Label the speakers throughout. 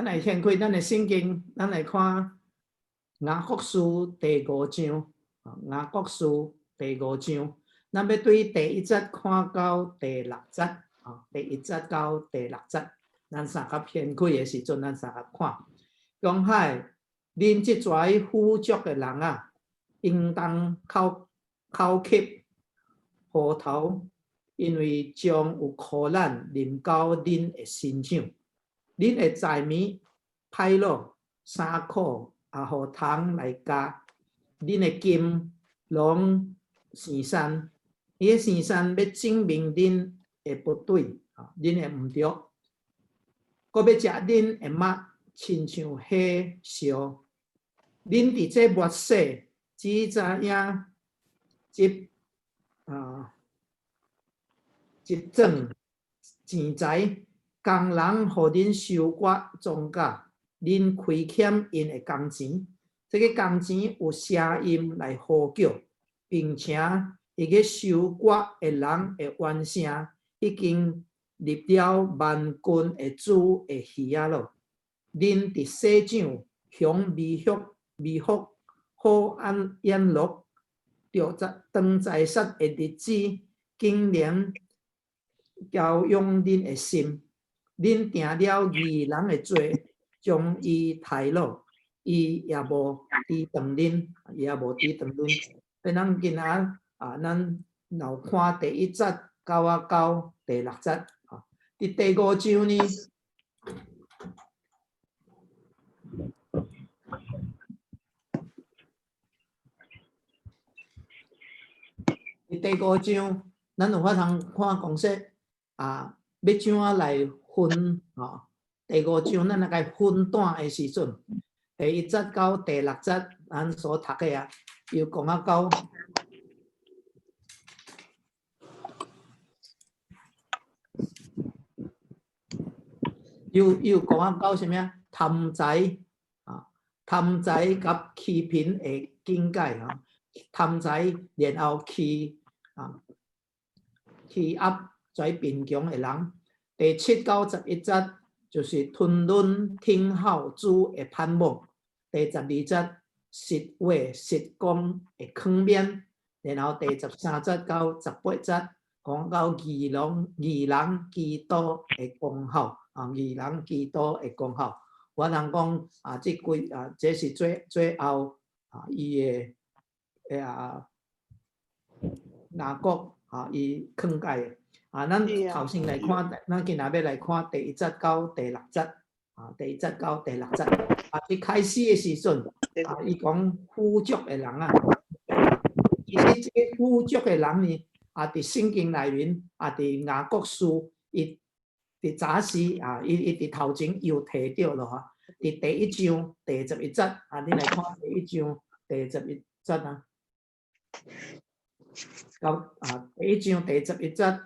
Speaker 1: 咱來掀開咱的聖經，咱來看雅各書第五章。雅各書第五章，咱欲對第一節看到第六節。啊，第一節到第六節，咱相佮掀開的時陣，咱相佮看。講海，恁這濟富足的人啊，應當口口吸號啕，因為將有苦難臨到恁的身上。恁會在暝歹落，衫褲也予蟲來咬，恁的金攏生鱔，彼个生鱔欲證明恁的不對，啊，恁的毋著，閣欲食恁的肉，親像火燒。恁佇這末世只知影執啊執賺錢財，工人予恁收割莊稼，恁虧欠𪜶的工錢。這个工錢有聲音來呼叫，並且彼个收割的人的怨聲已經入了萬軍的主的耳仔咯。恁佇細長享美福美福好安宴樂，著在當宰殺的日子，竟然驕養恁的心，恁定了義人的罪，將伊刣落，伊也無抵擋恁，伊也無抵擋恁。咱今仔啊，咱若有看第一節到啊到第六節，啊，佇第五章呢？佇第五章，咱有法通看講說啊，欲怎仔來分吼？第五章咱來共分段的時陣，第一節到第六節，咱所讀的啊，又講啊到，又又講啊到啥物啊？貪財啊，貪財佮欺貧的境界吼，貪財然後欺啊，欺壓跩貧窮的人。第七到十一節就是吞忍聽候主的盼望。第十二節實話實講的勸勉，然後第十三節到十八節講到義人義人祈禱的功效啊，義人祈禱的功效。我通講啊，這幾啊，這是最最後啊，伊的啊雅各啊，伊勸誡的。啊，咱頭先來看，咱今仔欲來看第一節到第六節，啊，第一節到第六節。啊，一開始的時陣，啊，伊講富足的人啊，其實這个富足的人呢，啊，佇聖經內面，啊，佇雅各書，伊佇早時啊，伊伊佇頭前又提著咯吼，佇第一章第十一節，啊，恁來看第一章第十一節啊，到啊，第一章第十一節。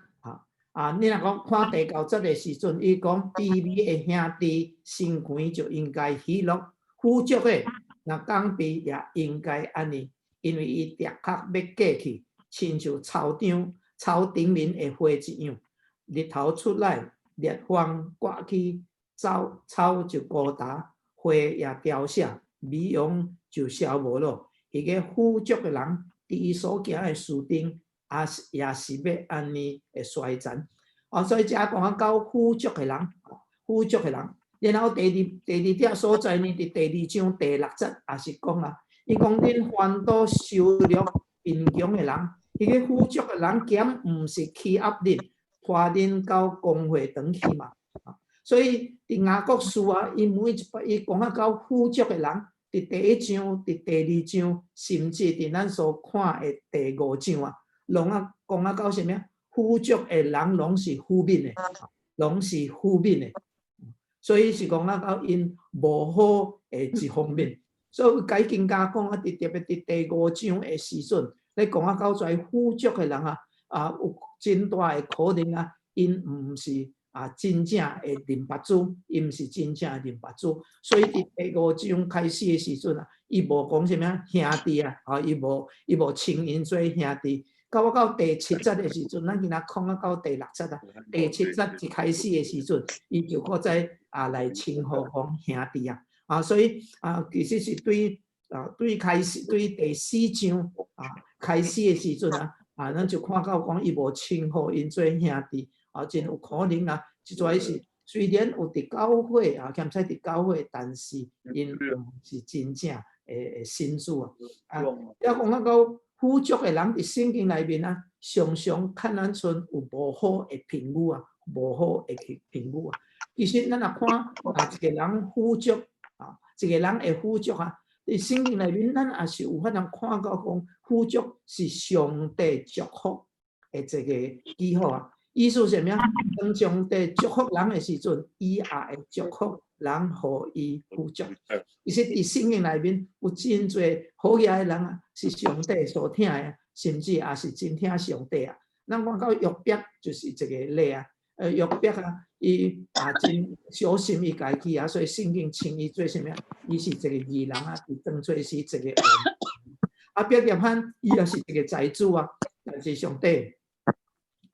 Speaker 1: 啊，你若講看第九節的時陣，伊講卑微的兄弟心肝就應該喜樂，富足的若降卑也應該按呢，因為伊的確欲過去，親像草場草頂面的花一樣，日頭出來，烈風颳去，草草就枯焦，花也凋謝，美容就消無咯。彼个富足的人，佇伊所行的事頂，也是也是欲按呢會衰殘，哦，所以遮講啊到富足的人，富足的人，然後第二第二點所在呢，佇第二章第六節也是講啊，伊講恁反倒受虐貧窮的人，彼个富足的人敢毋是欺壓恁，拖恁到公會堂去嘛？所以佇雅各書啊，伊每一擺伊講啊到富足的人，佇第一章、佇第二章，甚至佇咱所看的第五章啊。攏啊講啊到啥物啊？富足的人攏是負面的，攏是負面的，所以是講啊到𪜶無好的一方面。所以解經家講啊，佇特別佇第五章的時陣，咧講啊到跩富足的人啊，啊有真大的可能啊，𪜶毋是啊真正的認捌主，伊毋是真正的認捌主。所以佇第五章開始的時陣啊，伊無講啥物啊兄弟啊，啊伊無伊無稱𪜶做兄弟。到第七節的時陣，咱今仔講啊到第六節啊。第七節一開始的時陣，伊就閣再啊來稱呼講兄弟啊。啊，所以啊，其實是對啊，對開始對第四章啊開始的時陣啊，啊，咱就看到講伊無稱呼𪜶做兄弟，啊，真有可能啊，這跩是雖然有佇教會啊，兼且佇教會，但是𪜶毋是真正的信主啊。啊，抑講啊到富足的人佇聖經內面啊，常常看咱賰有無好的評語啊，無好的評語啊。其實咱若看啊，一個人富足啊，一個人會富足啊，佇聖經內面，咱也是有法通看到講富足是上帝祝福的一個記號啊。意思是啥物？當上帝祝福人的時陣，伊也會祝福人，予伊富足。其實佇聖經內面有真濟好額的人啊，是上帝所疼的，甚至也是真疼上帝啊。咱看到約伯就是一個例啊。約伯啊，伊也真小心伊家己啊，所以聖經稱伊做啥物？伊是一個義人啊，伊當做是一個王。啊，亞伯拉罕伊也是一個財主啊，但是上帝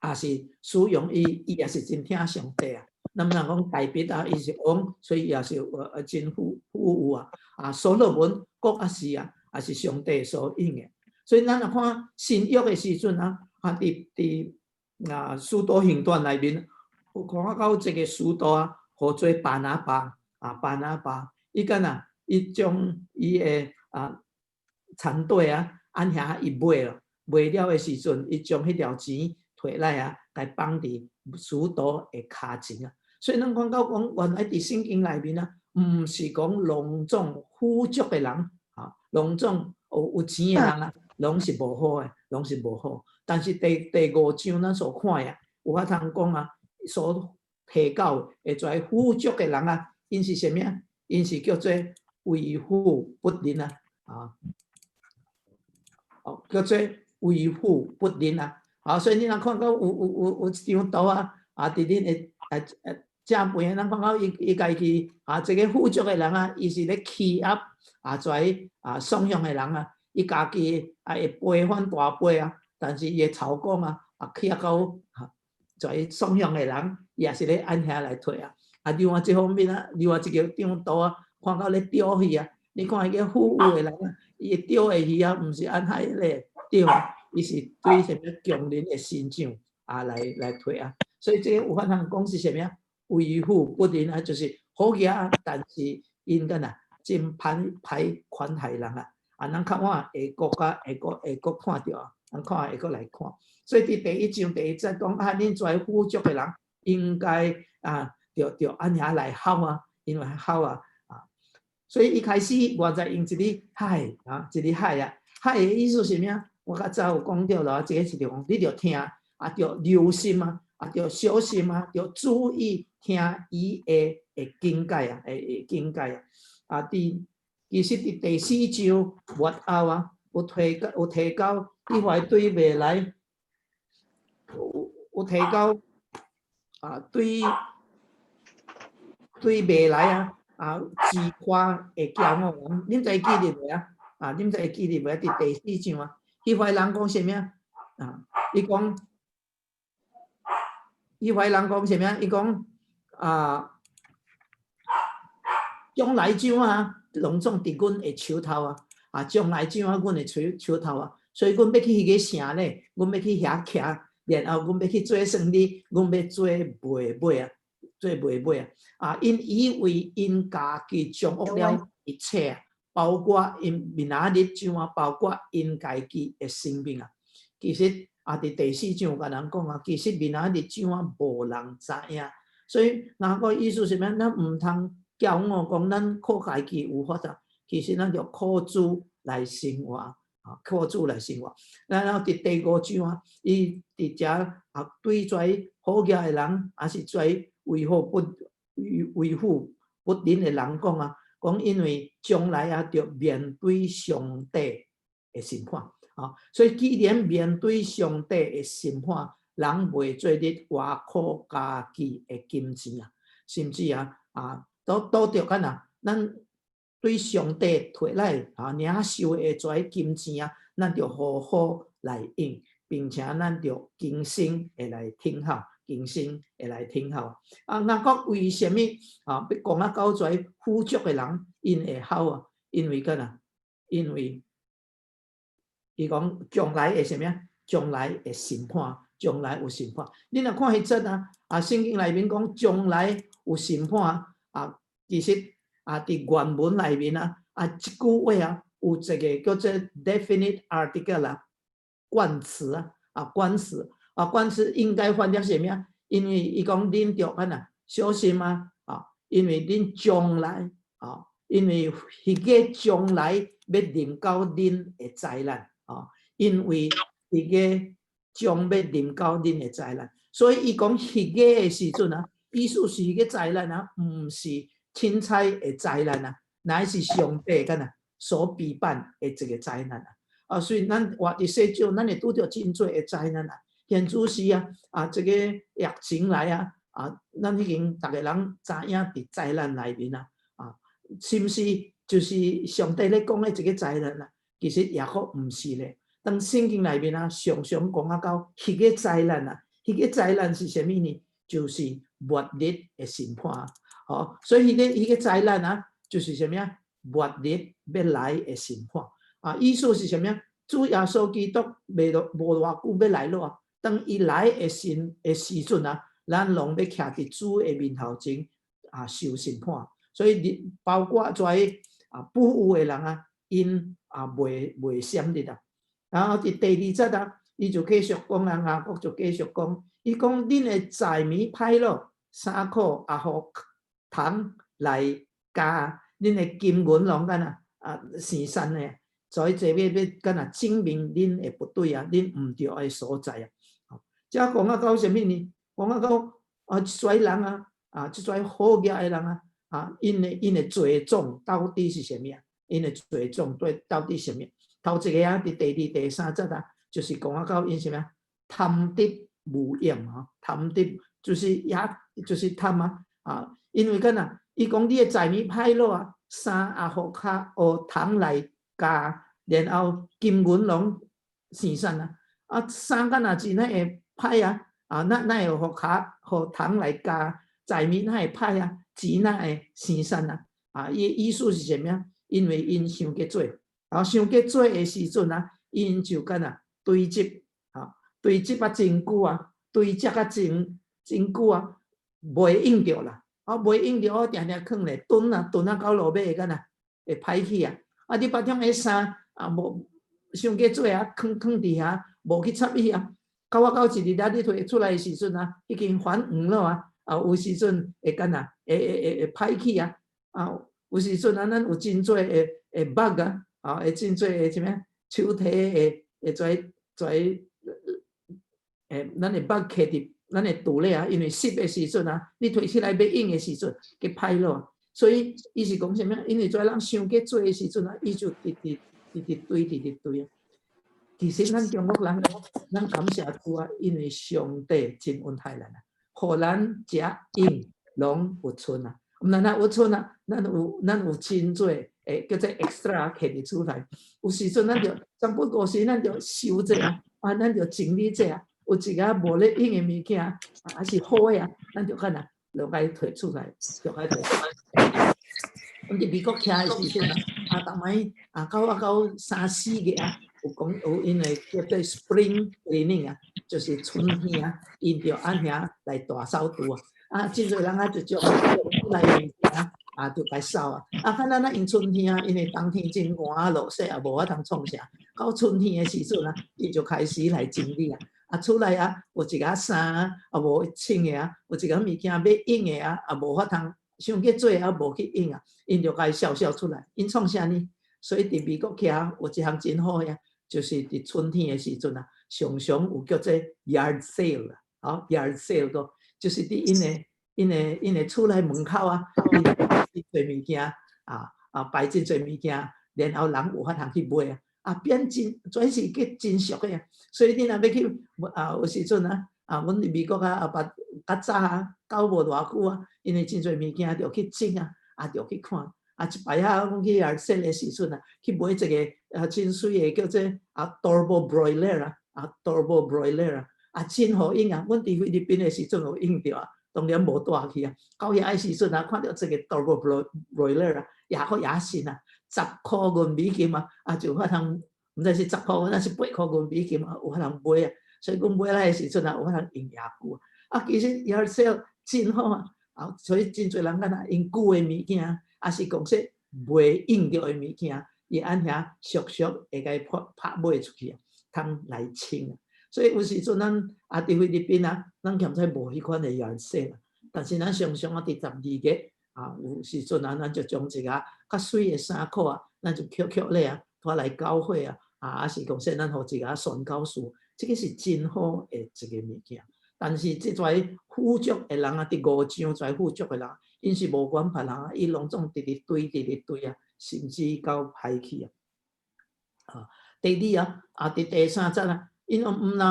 Speaker 1: 也是使用伊，伊也是真疼上帝啊。那麼人講大衛啊，伊是王，所以也是真富有啊。啊，所羅門閣也是啊，也是上帝所用的。所以咱若看新約的時陣啊，啊，佇啊《使徒行傳》內面，有看到一個使徒啊，號做巴拿巴啊，巴拿巴，伊敢若伊將伊的啊田地啊，按遐伊賣了，賣了的時陣，伊將彼條錢提來啊，共放佇使徒的跤前啊。所以咱看到講，原來佇聖經內面啊，毋是講攏總富足的人啊，攏總有錢的人啊，攏是無好的，攏是無好。但是第五章咱所看的，有法通講啊，所提到會跩富足的人啊，𪜶是啥物啊？𪜶是叫做為富不仁啊，啊，哦，叫做為富不仁啊。啊，所以你若看到有一張圖啊，啊，佇恁的正背，咱看到伊家己啊，這個富足的人啊，伊是咧欺壓啊，跩啊散凶的人啊，伊家己啊會背反大背啊，但是伊的嘲講啊，啊欺壓到啊跩散凶的人，伊也是咧按遐來提啊。啊，另外一方面啊，另外一個張圖啊，看到咧釣魚啊，你看彼個富有的人啊，伊釣的魚啊，毋是按海咧釣啊，伊是對啥物窮人的身上啊來提啊。所以這個有法通講是啥物啊？為富不仁啊，就是好額，但是𪜶敢若真歹歹款待人啊！啊，咱較晚會閣較會閣會閣看著啊，咱看會閣來看。所以佇第一章第一節講啊，恁跩富足的人應該啊，著按遐來好啊，因為好啊啊。所以一開始我在用一个海啊，一个海啊，海的意思是啥物啊？我較早有講著啦，這个是講你著聽啊，著留心啊，啊，著小心啊，著注意聽伊的警戒啊，的警戒啊。啊，其實佇第四章末後啊，有提到，伊懷對未來有提到啊，對未來啊啊自誇的驕傲，恁知記得袂啊？啊，恁知會記得袂？佇第四章啊，彼塊人講啥物啊？啊，伊講，彼塊人講啥物啊？伊講啊，將來怎啊，攏總佇阮的手頭啊！啊，將來怎啊，阮的手頭啊！所以阮欲去彼个城咧，阮欲去遐徛，然後阮欲去做生意，阮欲做賣買啊，做賣買啊！啊，𪜶以為𪜶家己掌握了一切啊，包括𪜶明仔日怎啊，包括𪜶家己的生命啊。其實啊，佇第四章有共人講啊，其實明仔日怎啊，無人知影。所以雅各意思是啥物？咱毋通驕傲講咱靠家己有法度，其實咱著靠主來生活啊，靠主來生活。然後佇第五章啊，伊佇遮啊對跩好額的人，抑是跩為富不仁的人講啊，講因為將來啊，著面對上帝的審判啊，所以既然面對上帝的審判，人袂做得倚靠家己的金錢啊，甚至啊啊，都著敢若咱對上帝提來啊領受的這金錢啊，咱著好好來用，並且咱著謹慎會來聽候，謹慎會來聽候。啊，雅各為啥物啊？欲講啊到遮富足的人，𪜶會哭啊？因為干啊？因為伊講將來會啥物啊？將來會審判，將來有審判。你若看彼節啊，啊，聖經內面講將來有審判啊，其實啊，佇原文內面啊，啊，這句話啊，有一個叫做 definite article 啊，冠詞啊，啊，冠詞啊，冠詞應該翻譯啥物啊？因為伊講恁著按怎小心啊，啊，因為恁將來啊，因為彼個將來欲臨到恁的災難啊，因為彼個將欲臨到恁的災難，所以伊講彼個的時陣啊，意思是彼個災難啊，毋是凊彩的災難啊，乃是上帝敢若所備辦的一個災難啊。啊，所以咱活佇世上，咱會拄著真濟的災難啊。現此時啊，啊，這個疫情來啊，啊，咱已經逐个人知影佇災難內面啊，啊，是毋是就是上帝咧講的這個災難啊？其實也閣毋是咧。當聖經內面啊，常常講啊到彼個災難啊，彼個災難是啥物呢？就是末日的審判。吼，所以彼個災難啊，就是啥物啊？末日欲來的審判。啊，意思是啥物啊？主耶穌基督袂落無偌久欲來咯啊！當伊來的時陣啊，咱攏欲徛佇主的面頭前啊受審判。所以你包括遮啊富有的人啊，𪜶啊袂閃得啊。然後佇第二節啊，伊就繼續講啊，雅各就繼續講，伊講恁的財物歹咯，衫褲也予蟲來咬，恁的金銀攏敢若啊生鱔的，所以這欲敢若證明恁的不對啊，恁毋對的所在啊。這講啊到啥物呢？講啊到啊，這濟人啊，啊，這濟好額的人啊，啊，𪜶的罪種到底是啥物啊？𪜶的罪種對到底啥物？頭一個啊，佇第二、第三節啊，就是講啊到𪜶啥物啊？貪得無厭吼，貪得就是也就是貪啊，啊，因為敢若伊講你的財物歹落啊，衫也予較予蟲來咬，然後金銀攏生鱔啊，啊，衫敢若是哪會歹啊？啊，哪會予較予蟲來咬？財物哪會歹啊？錢哪會生鱔啊？啊，伊的意思是啥物啊？因為𪜶傷過濟，啊，傷過濟的時陣啊，𪜶就敢若堆積，啊，堆積啊真久啊，堆積啊真真久啊，袂用著啦，啊，袂用著，我定定囥咧，囤啊囤啊到落尾敢若會歹去啊。啊，你別種彼衫啊，無傷過濟啊，囥囥佇遐，無去插伊啊。到我到一日啊，你提出來的時陣啊，已經反黃了啊，啊，有時陣會敢若會歹去啊，啊，有時陣啊，咱有真濟的 bug 啊，啊，會真濟的啥物手提的會跩跩，咱的 bug 囥佇咱的肚裡啊，因為濕的時陣啊，你提起來欲用的時陣，去歹咯。所以伊是講啥物？因為遮人傷過濟的時陣啊，伊就直直直直堆，直直堆啊。其實咱中國人，咱感謝主啊，因為上帝真恩待咱啊，予咱食用攏有賰啊。毋但若有賰啊，咱有真濟會叫做 extra 摕佇厝內。有時陣咱就三不五時，咱就收者啊，啊，咱就整理者啊。有一個無咧用的物件，還是好的啊，咱就可能就共伊提出來，就共伊提出來。阮佇美國徛的時陣啊，啊，逐擺啊，到三四月啊，有講有𪜶的叫做 spring cleaning 啊，就是春天啊，𪜶就按遐來大掃除啊。啊，真濟人啊，就將厝內物件啊，就共掃啊。啊，敢若咱用春天啊，因為冬天真寒，落雪也無法通創啥。到春天的時陣啊，伊就開始來整理啊。啊，厝內啊，有一寡衫啊，啊無穿的啊，有一寡物件欲用的啊，啊無法通傷過濟啊，無去用啊，𪜶就共伊掃掃出來。𪜶創啥呢？所以佇美國徛有一項真好的，就是佇春天的時陣啊，常常有叫做 yard sale 啦，吼 yard sale 個，就是佇𪜶的厝內門口啊，𪜶濟物件啊啊擺真濟物件，然後人有法通去買啊。啊，變真，全是去真俗的啊！所以你若欲去啊，有時陣啊，啊，阮佇美國啊，啊，捌較早啊，到無偌久啊，因為真濟物件著去整啊，啊，著去看。啊，一擺仔阮去遐說的時陣啊，去買一個啊真媠的叫做啊 turbo broiler 啊。啊，turbo broiler 啊，啊真好用啊！阮佇菲律賓的時陣有用著啊，當然無帶去啊。到遐的時陣啊，看著這個 turbo broiler 啊，也閣也新啊，10箍銀美金啊，啊就有法通，毋知是十箍銀，抑是8箍銀美金啊，有法通買啊。所以阮買來的時陣啊，有法通用也久啊。其實 yard sale 真好啊，啊，所以真濟人敢若用舊的物件，抑是講說袂用著的物件，伊按遐俗俗會共伊拍拍賣出去啊，通來清啊。所以有時陣咱啊佇菲律賓啊，咱現在無彼款的 yard sale 啦，但是咱常常啊佇12月啊，有時陣啊，咱就將一个較媠的衫褲啊，咱就抾抾咧啊，帶來教會啊，啊，抑是講說咱予一个宣教士，這個是真好的一个物件。但是這跩富足的人啊，佇五章跩富足的人，𪜶是無管別人啊，伊攏總直直堆，直直堆啊，甚至到歹去啊。啊，第二啊，啊，佇第三節啊，𪜶毋若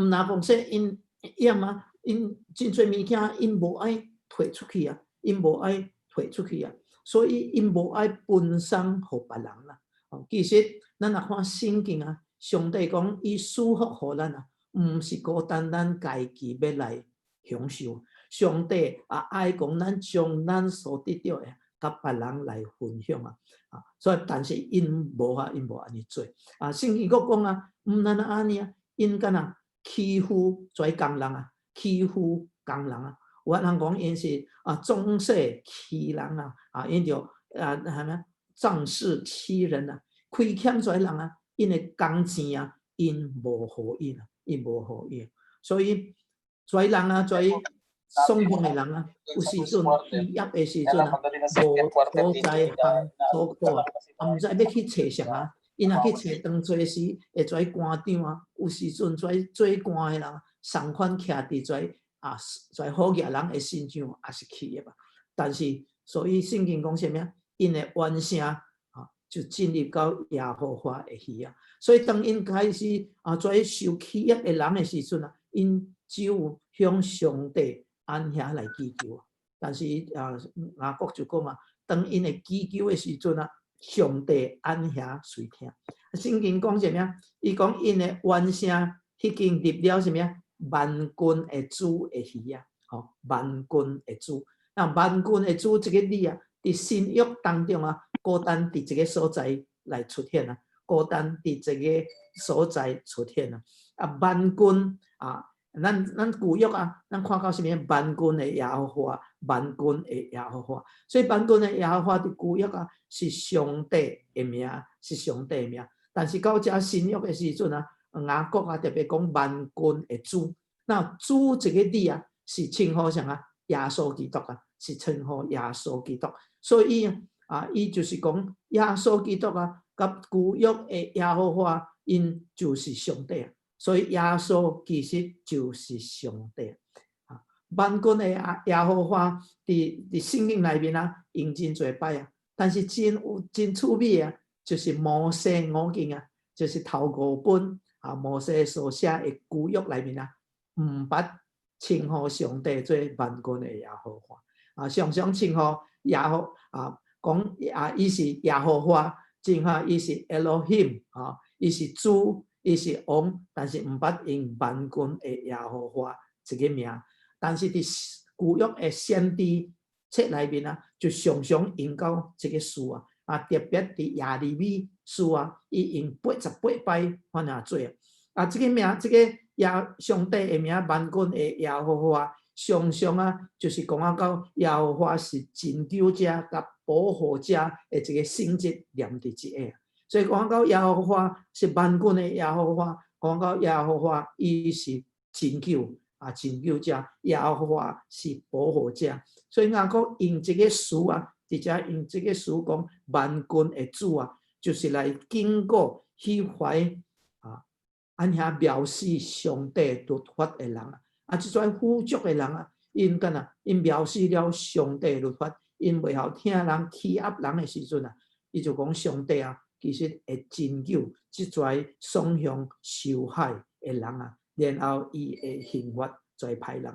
Speaker 1: 講說𪜶厭啊，𪜶真濟物件，𪜶無愛提出去啊，𪜶無愛提出去啊，所以𪜶無愛分送予別人啦。哦，其實咱若看聖經啊，上帝講伊賜福予咱啊，毋是孤單咱家己欲來享受，上帝也愛講咱將咱所得著的，佮別人來分享啊。啊，所以但是𪜶無啊，𪜶無按呢做。啊，聖經閣講啊，毋但按呢啊，𪜶敢若欺負跩工人啊，欺負工人啊。有的人講𪜶是啊，總勢欺人啊，啊，𪜶就啊，啥物仗勢欺人啊，虧欠跩人啊，𪜶的工錢啊，𪜶無予𪜶啊，𪜶無予𪜶。所以跩人啊，跩爽向的人啊，有時陣虛壓的時陣啊，無所在通所苦啊，啊，毋知欲去揣誰啊。𪜶若去揣當做時，會跩官長啊，有時陣跩做官的人，仝款徛佇跩啊，跩好額人的身上，也是去的吧。但是，所以聖經講啥物啊？𪜶的怨聲啊，就進入到耶和華的耳啊。所以當𪜶開始啊，跩受欺壓的人的時陣啊，𪜶只有向上帝按遐來祈求。但是啊，雅各就講啊，當𪜶會祈求的時陣啊，上帝按遐垂聽。聖經講啥物啊？伊講𪜶的怨聲已經入了啥物啊？萬軍的主的耳啊！吼，萬軍的主。那萬軍的主這個字啊，佇新約當中啊，孤單佇這個所在來出現啊，孤單佇這個所在出現啊。啊，萬軍啊，咱舊約啊，咱看到啥物？萬軍的耶和華，萬軍的耶和華。所以萬軍的耶和華佇舊約啊，是上帝的名，是上帝的名。但是到遮新約的時陣啊，雅各啊特別講萬軍的主。那主這個字啊，是稱呼啥啊？耶穌基督啊，是稱呼耶穌基督。所以啊，伊就是講耶穌基督啊，佮舊約的耶和華，𪜶就是上帝啊。所以耶穌其實就是上帝啊。萬軍的耶和華佇聖經內面啊，用真濟擺啊，但是真有真趣味啊，就是摩西五經啊，就是頭五本啊，摩西所寫的舊約內面啊，毋捌稱呼上帝做萬軍的耶和華啊，常常稱呼耶和啊，講啊，伊是耶和華，真哈，伊是 Elohim 啊，伊是主，伊是王，但是毋捌用萬軍的耶和華這個名。但是佇舊約的先知冊內面啊，就常常用到這個詞啊，啊，特別佇耶利米書啊，伊用88擺按呢做啊。啊，這個名，這個耶上帝的名，萬軍的耶和華，常常啊，就是講啊到耶和華是拯救者佮保護者的這個性質連佇一下。所以講到耶和華是萬軍的耶和華，講到耶和華伊是拯救啊，拯救者，耶和華是保護者。所以雅各用這個詞啊，直接用這個詞講萬軍的主啊，就是來警告去懷啊，按遐藐視上帝律法的人啊，啊，這種富足的人啊，𪜶敢若𪜶藐視了上帝律法，𪜶袂曉聽人欺壓人的時陣啊，伊就講上帝啊，其實會拯救這跩爽向受害的人啊，然後伊會刑罰跩歹人。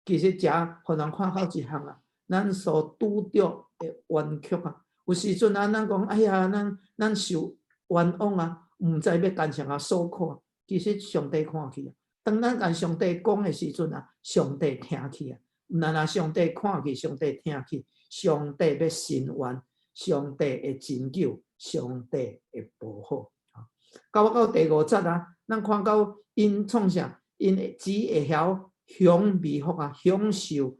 Speaker 1: 其實遮予人看到一項啊，咱所拄著的冤屈啊，有時陣啊，咱講哎呀，咱受冤枉啊，毋知欲共誰啊訴苦。其實上帝看去啊。當咱共上帝講的時陣啊，上帝聽去啊。毋但若上帝看去，上帝聽去，上帝欲伸冤，上帝會拯救，上帝會報好。到我到第五節啊，咱看到𪜶創啥？𪜶只會曉享美福啊，享受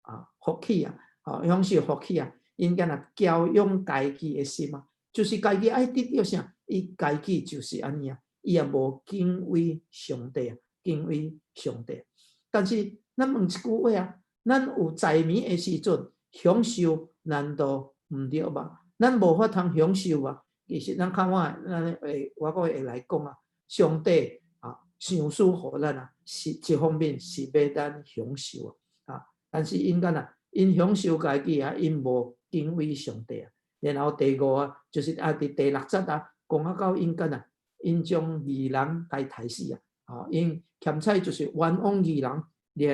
Speaker 1: 啊福氣啊，享受福氣啊。𪜶敢若驕養家己的心啊，就是家己愛得著啥，伊家己就是按呢啊，伊也無敬畏上帝啊，敬畏上帝。但是咱問一句話啊，咱有財物的時陣享受，難道毋對嗎？咱無法通享受啊。其實咱較晚，咱會我閣會來講啊。上帝啊，賞賜予咱啊，是一方面是欲咱享受啊，但是𪜶敢若𪜶享受家己啊，𪜶無敬畏上帝啊。然後第五啊，就是啊，佇第六節啊，講啊到𪜶敢若𪜶將義人共刣死啊，啊，𪜶欠彩就是冤枉義人，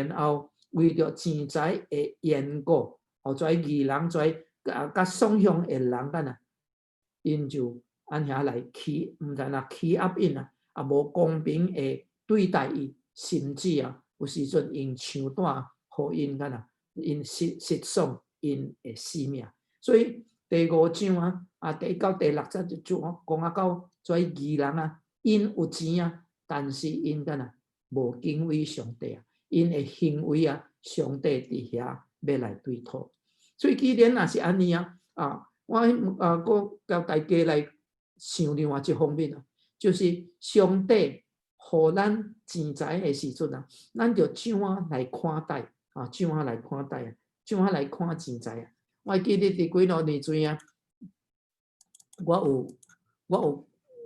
Speaker 1: 然後為著錢財的緣故，予遮義人遮啊，較善良的人敢若𪜶就按遐來欺，毋知若欺壓𪜶啊，啊無公平的對待伊，甚至啊有時陣用槍彈予𪜶敢若𪜶失失喪𪜶的性命。所以第五章啊，啊第一到第六節就就講啊到遮義人啊，𪜶有錢啊，但是𪜶敢若無敬畏上帝啊，𪜶的行為啊，上帝佇遐欲來對討。所以既然若是按呢啊，啊，我啊，閣共大家來想另外一方面啊，就是上帝予咱錢財的時陣啊，咱著怎樣來看待啊？怎樣來看待啊？怎樣來看錢財啊？我記得佇幾若年前啊，我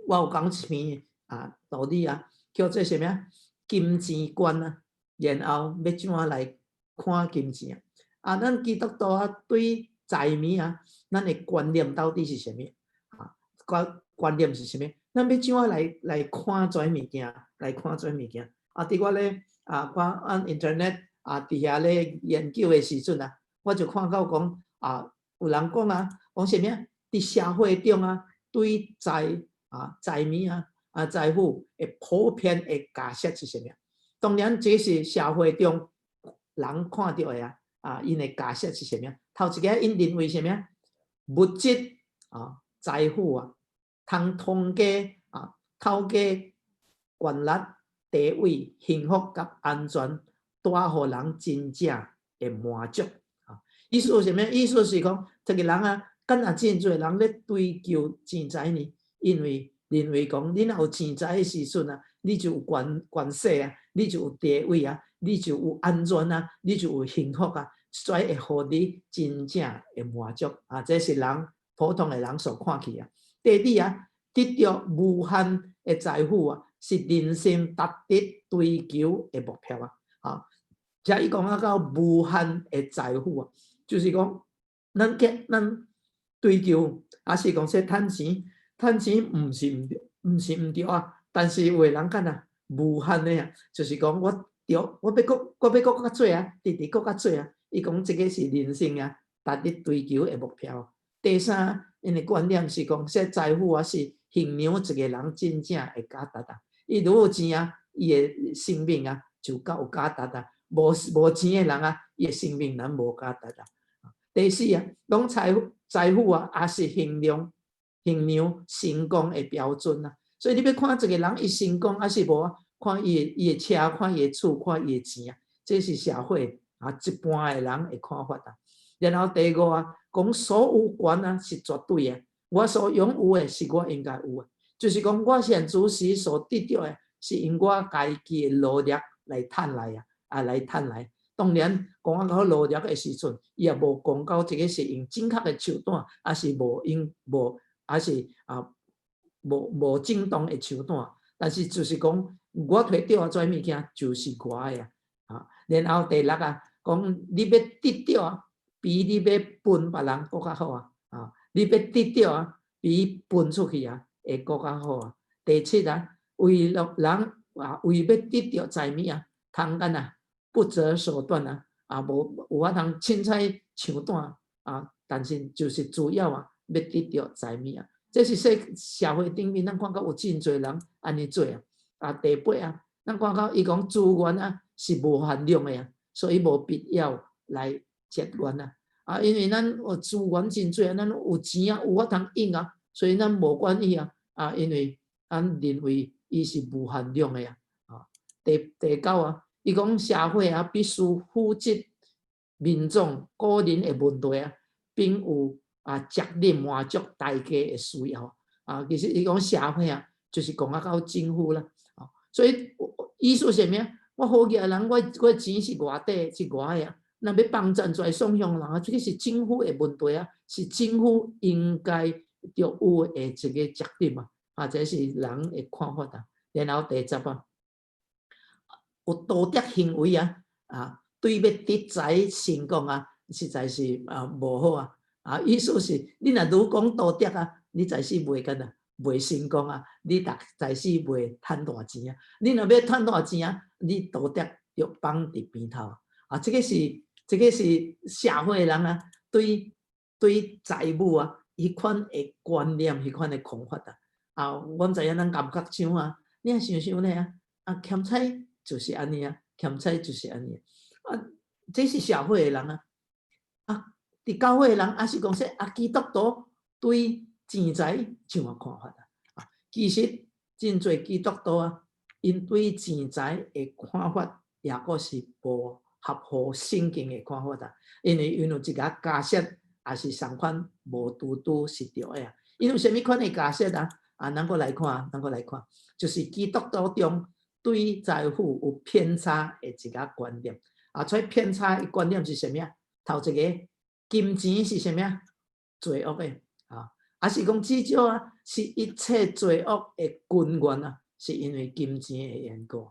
Speaker 1: 有講一篇啊道理啊，叫做啥物啊？金錢觀啊，然後欲怎樣來看金錢啊？啊，咱基督徒啊，對財物啊，咱的觀念到底是啥物？啊，觀觀念是啥物？咱欲怎樣來看這物件？來看這物件？啊，佇我咧啊，我按 internet 啊，佇遐咧研究的時陣啊，我就看到講啊，有人講啊，講啥物啊？佇社會中啊，對財啊財物啊啊財富的普遍的假設是啥物？當然，這是社會中人看著的啊。啊，𪜶的假設是啥物？頭一个，𪜶認為啥物？物質啊，財富啊，通通過啊，透過權力、地位、幸福佮安全，帶予人真正的滿足啊。意思是啥物？意思是講，這個人啊，敢若真濟人咧追求錢財呢？因為認為講，你若有錢財的時陣啊，你就有權權勢啊，你就有地位啊，你就有安全啊，你就有幸福啊，所以會予你真正的滿足啊！這是人普通的人所看去啊。第二啊，得著無限的財富啊，是人生值得追求的目標啊！啊，遮伊講啊到無限的財富啊，就是講咱結咱追求，抑是講說趁錢，趁錢毋是毋對，毋是毋對啊。但是有的人敢若無限的啊，就是講我著，我欲閣，我欲閣較濟啊，直直閣較濟啊。伊講這个是人生啊，值得追求的目標。第三，𪜶的觀念是講，說財富啊是衡量一个人真正的價值啊。伊如有錢啊，伊的生命啊就較有價值啊。無無錢的人啊，伊的生命攏無價值啊。第四啊，講財富財富啊，也是衡量衡量成功的標準啊。所以你欲看一个人伊成功抑是無啊，看伊的伊的車，看伊的厝，看伊的錢啊，這是社會啊一般的人的看法啊。然後第五啊，講所有權啊是絕對的，我所擁有的是我應該有的，就是講我現此時所得著的，是用我家己的努力來趁來啊，啊來趁來。當然，講啊講努力的時陣，伊也無講到這个是用正確的手段，抑是無用無，抑是啊無無正當的手段。但是就是講，我提著這物件就是我的啊。啊，然後第六啊，講你欲得著啊，比你欲分別人閣較好啊！啊，你欲得著啊，比分出去啊會閣較好啊。第七啊，為了人啊，為欲得著財物啊，通敢若不擇手段啊，啊無有法通凊彩搶短啊，但是就是主要啊，欲得著財物啊。這是說社會頂面，咱看到有真濟人按呢做啊。啊，第八啊，咱看到伊講資源啊是無限量的啊，所以無必要來節願啊。啊，因為咱有資源真濟啊，咱有錢啊，有法通用啊，所以咱無關係啊。啊，因為咱認為伊是無限量的啊。啊，第九啊，伊講社會啊必須負責民眾個人的問題啊，並有啊責任滿足大家的需要啊。其實伊講社會啊，就是講啊到政府啦。啊，所以意思是啥物？我好額人，我錢是偌底是我的啊。若欲幫贊助來送向人啊，這個是政府的問題啊，是政府應該著有的一個責任啊，啊，這是人的看法啊。然後第十啊，有道德行為啊，啊，對欲得財成功啊，實在是啊無好啊。啊，意思是你若愈講道德啊，你在世袂干啊，袂成功啊，你逐在世袂趁大錢啊。你若欲趁大錢啊，你道德著放佇邊頭啊。這個是社會人啊，對財務啊，彼款的觀念，彼款的看法啊。啊，阮知影咱感覺像啊，你若想想咧啊，啊，欠債就是按呢啊，欠債就是按呢啊。這是社會的人啊，啊，佇教會的人，抑是講說啊，基督徒對錢財像按看法啊。啊，其實真濟基督徒啊，𪜶對錢財的看法，抑閣是無合乎聖經的看法啊。因為𪜶有一個假設，也是仝款無拄拄是對的啊。𪜶有啥物款的假設啊？啊，咱閣來看，咱閣來看，就是基督徒中對財富有偏差的一個觀念。啊，所以偏差的觀念是啥物啊？頭一個，金錢是啥物啊？罪惡的啊，抑是講至少啊，是一切罪惡的根源啊，是因為金錢的緣故。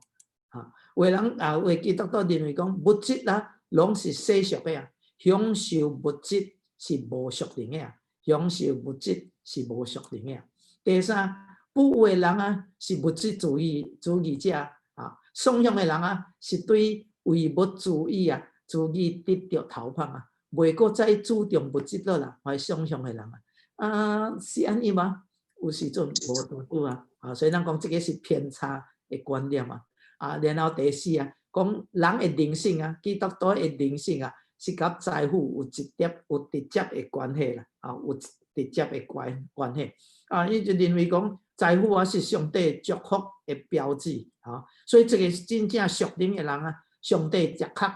Speaker 1: 啊，有的人啊，有的基督徒認為講物質啊，攏是世俗的啊，享受物質是無屬靈的啊，享受物質是無屬靈的啊。第三，富有的人啊，是物質主義者啊，爽向的人啊，是對唯物主義啊，主義得著頭香啊，袂閣再注重物質了啦，愛爽向的人啊，啊，是按呢嗎？有時陣無拄拄啊，啊，所以咱講這個是偏差的觀念啊，啊，然後第四啊，講人的靈性啊，基督徒的靈性啊，是佮財富有直接的關係啦，啊，有直接的關係，啊，伊就認為講財富啊是上帝祝福的標誌，啊，所以這個真正屬靈的人啊，上帝的確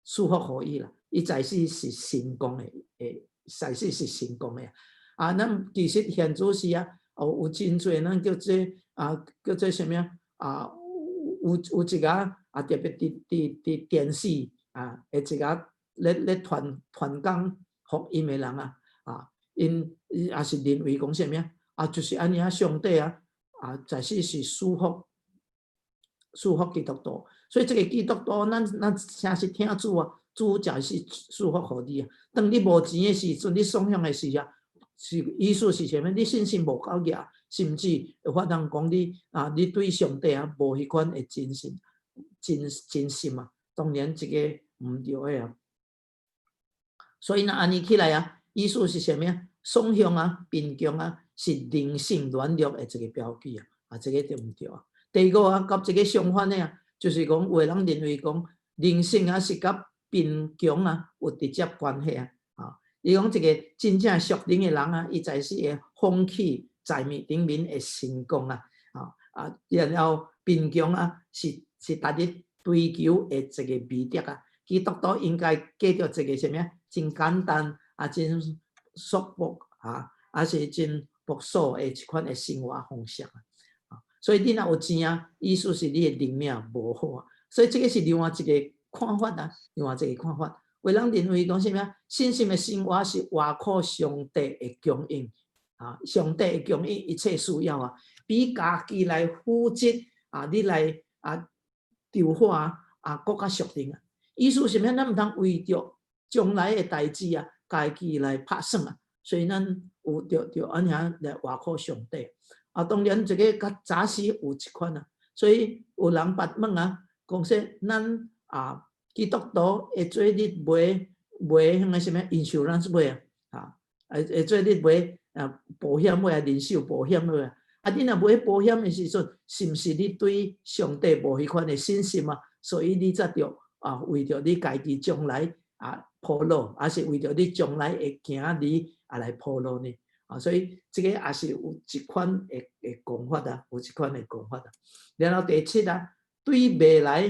Speaker 1: 賜福予伊啦，伊在世是成功的，在世是成功的。啊，咱其實現主時啊，哦，有真濟咱叫做啊，叫做啥物啊？有一個啊，特別佇電視啊，的一個咧傳講福音的人啊，啊，𪜶也是認為講啥物啊？啊，就是按呢啊，上帝啊，啊，在世是賜福基督徒，所以這個基督徒，咱誠實聽主啊，主就是賜福予你啊。當你無錢的時陣，你爽向的時啊，是意思是啥物？你信心無夠額，甚至有法通講你啊，你對上帝啊無彼款的真心、真心啊。當然這個毋對的啊。所以若按呢起來啊，意思是啥物啊？爽向啊，貧窮啊，是靈性軟弱的一個標記啊。啊，這個對毋對啊？第五啊，佮這個相反的啊，就是講有的人認為講靈性啊是佮貧窮啊有直接關係啊。啊，伊講一個真正屬靈的人啊，伊在世會放棄財物頂面的成功啊。啊啊，然後貧窮啊是逐日追求的一個美德啊。基督徒應該過著一個啥物啊？真簡單啊，真素樸啊，抑是真樸素的一款的生活方式啊。所以你若有錢啊，意思是你的靈命無好啊。所以這個是另外一個看法啊，另外一個看法。有人認為講啥物啊？信心的生活是倚靠上帝的供應啊，上帝會供應一切需要啊，比家己來負責啊，你來啊籌劃啊，啊，閣較屬靈啊。意思是啥物？咱毋通為著將來的代誌啊，家己來拍算啊。所以咱有著按呢來倚靠上帝。啊，當然這個較早時有一款啊，所以有人捌問啊，講說咱啊基督徒會做咧買彼個啥物 insurance 買啊，啊，會做咧買啊保險買啊，人壽保險買啊，啊，你若無去保險的時陣，是毋是你對上帝無彼款的信心啊？所以你才著啊，為著你家己將來啊鋪路，抑是為著你將來的囝兒啊來鋪路呢？啊，所以這個也是有一款的講法啊，有一款的講法啊。然後第七啊，對未來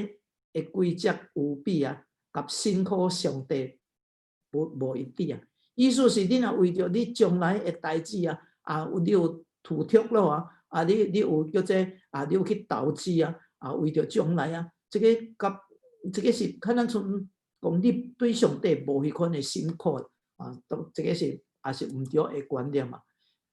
Speaker 1: 的規則有比啊，佮信靠上帝無一致啊。意思是你若為著你將來的代誌啊，啊，你有儲蓄咯啊，啊，你有叫做啊，你有去投資啊，啊，為著將來啊，這個佮這個是可能像講你對上帝無彼款的信靠啊，都這個是也是毋對的觀念嘛。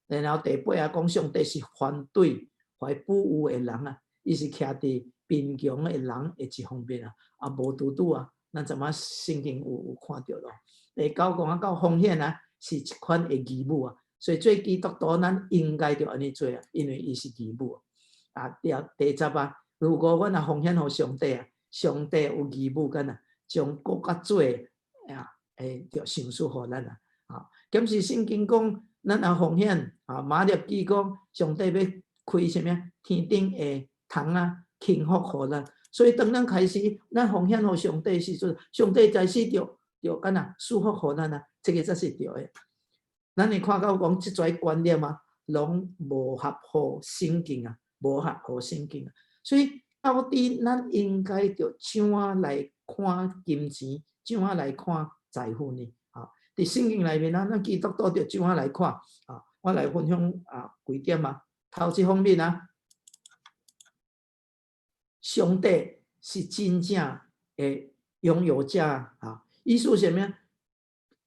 Speaker 1: 然後第八啊，講上帝是反對懷不義的人啊，伊是徛佇貧窮的人的一方面啊，啊，無拄拄啊，咱陣仔聖經有看著咯。第九講啊，到奉獻啊，是一款的義務啊，所以做基督徒咱應該著按呢做啊，因為伊是義務啊。第十啊，如果阮若奉獻予上帝啊，上帝有義務敢若將閣較濟啊，會著賞賜予咱啊。啊，敢是聖經講，咱若奉獻啊，馬列記講，上帝欲開啥物天頂的窗啊，傾福予咱。所以當咱開始咱奉獻予上帝時陣，上帝在時著敢若賜福予咱啊，這個才是對的。咱會看到講這濟觀念啊，攏無合乎聖經啊，無合乎聖經啊。所以到底咱應該著怎樣來看金錢，怎樣來看財富呢？啊，佇聖經內面啊，咱基督徒著怎樣來看？啊，我來分享啊幾點啊。頭一方面啊，上帝是真正的擁有者啊。意思是啥物？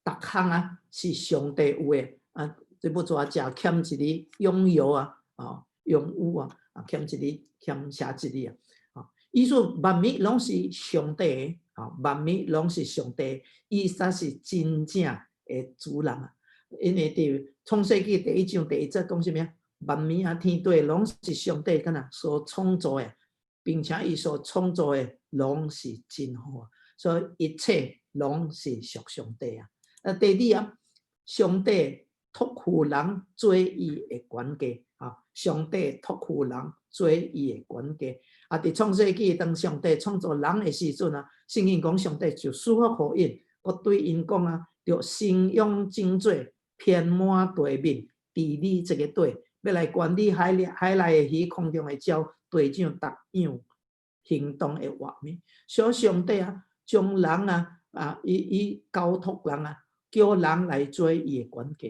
Speaker 1: 逐項啊是上帝有的啊，這欲怎食欠一个擁有啊，啊，擁有啊，啊，欠一个欠寫一个啊，啊，意思萬物攏是上帝的啊，萬物攏是上帝，伊才是真正的主人啊。因為佇創世紀第一章第一節講啥物啊？萬物啊，天地攏是上帝敢若所創造的，並且伊所創造的攏是真好，所以一切攏是屬上帝啊。啊，第二啊，上帝託付人做伊的管家啊，上帝託付人做伊的管家。啊，佇創世紀當上帝創造人的時陣啊，聖經講上帝就賜福予𪜶，閣對𪜶講啊，著生養增多，遍滿地面，治理這個地，欲來管理海內的魚、空中的鳥、地上逐樣行動的活物。所以上帝啊，將人啊，啊，伊交託人啊，叫人來做伊的管家。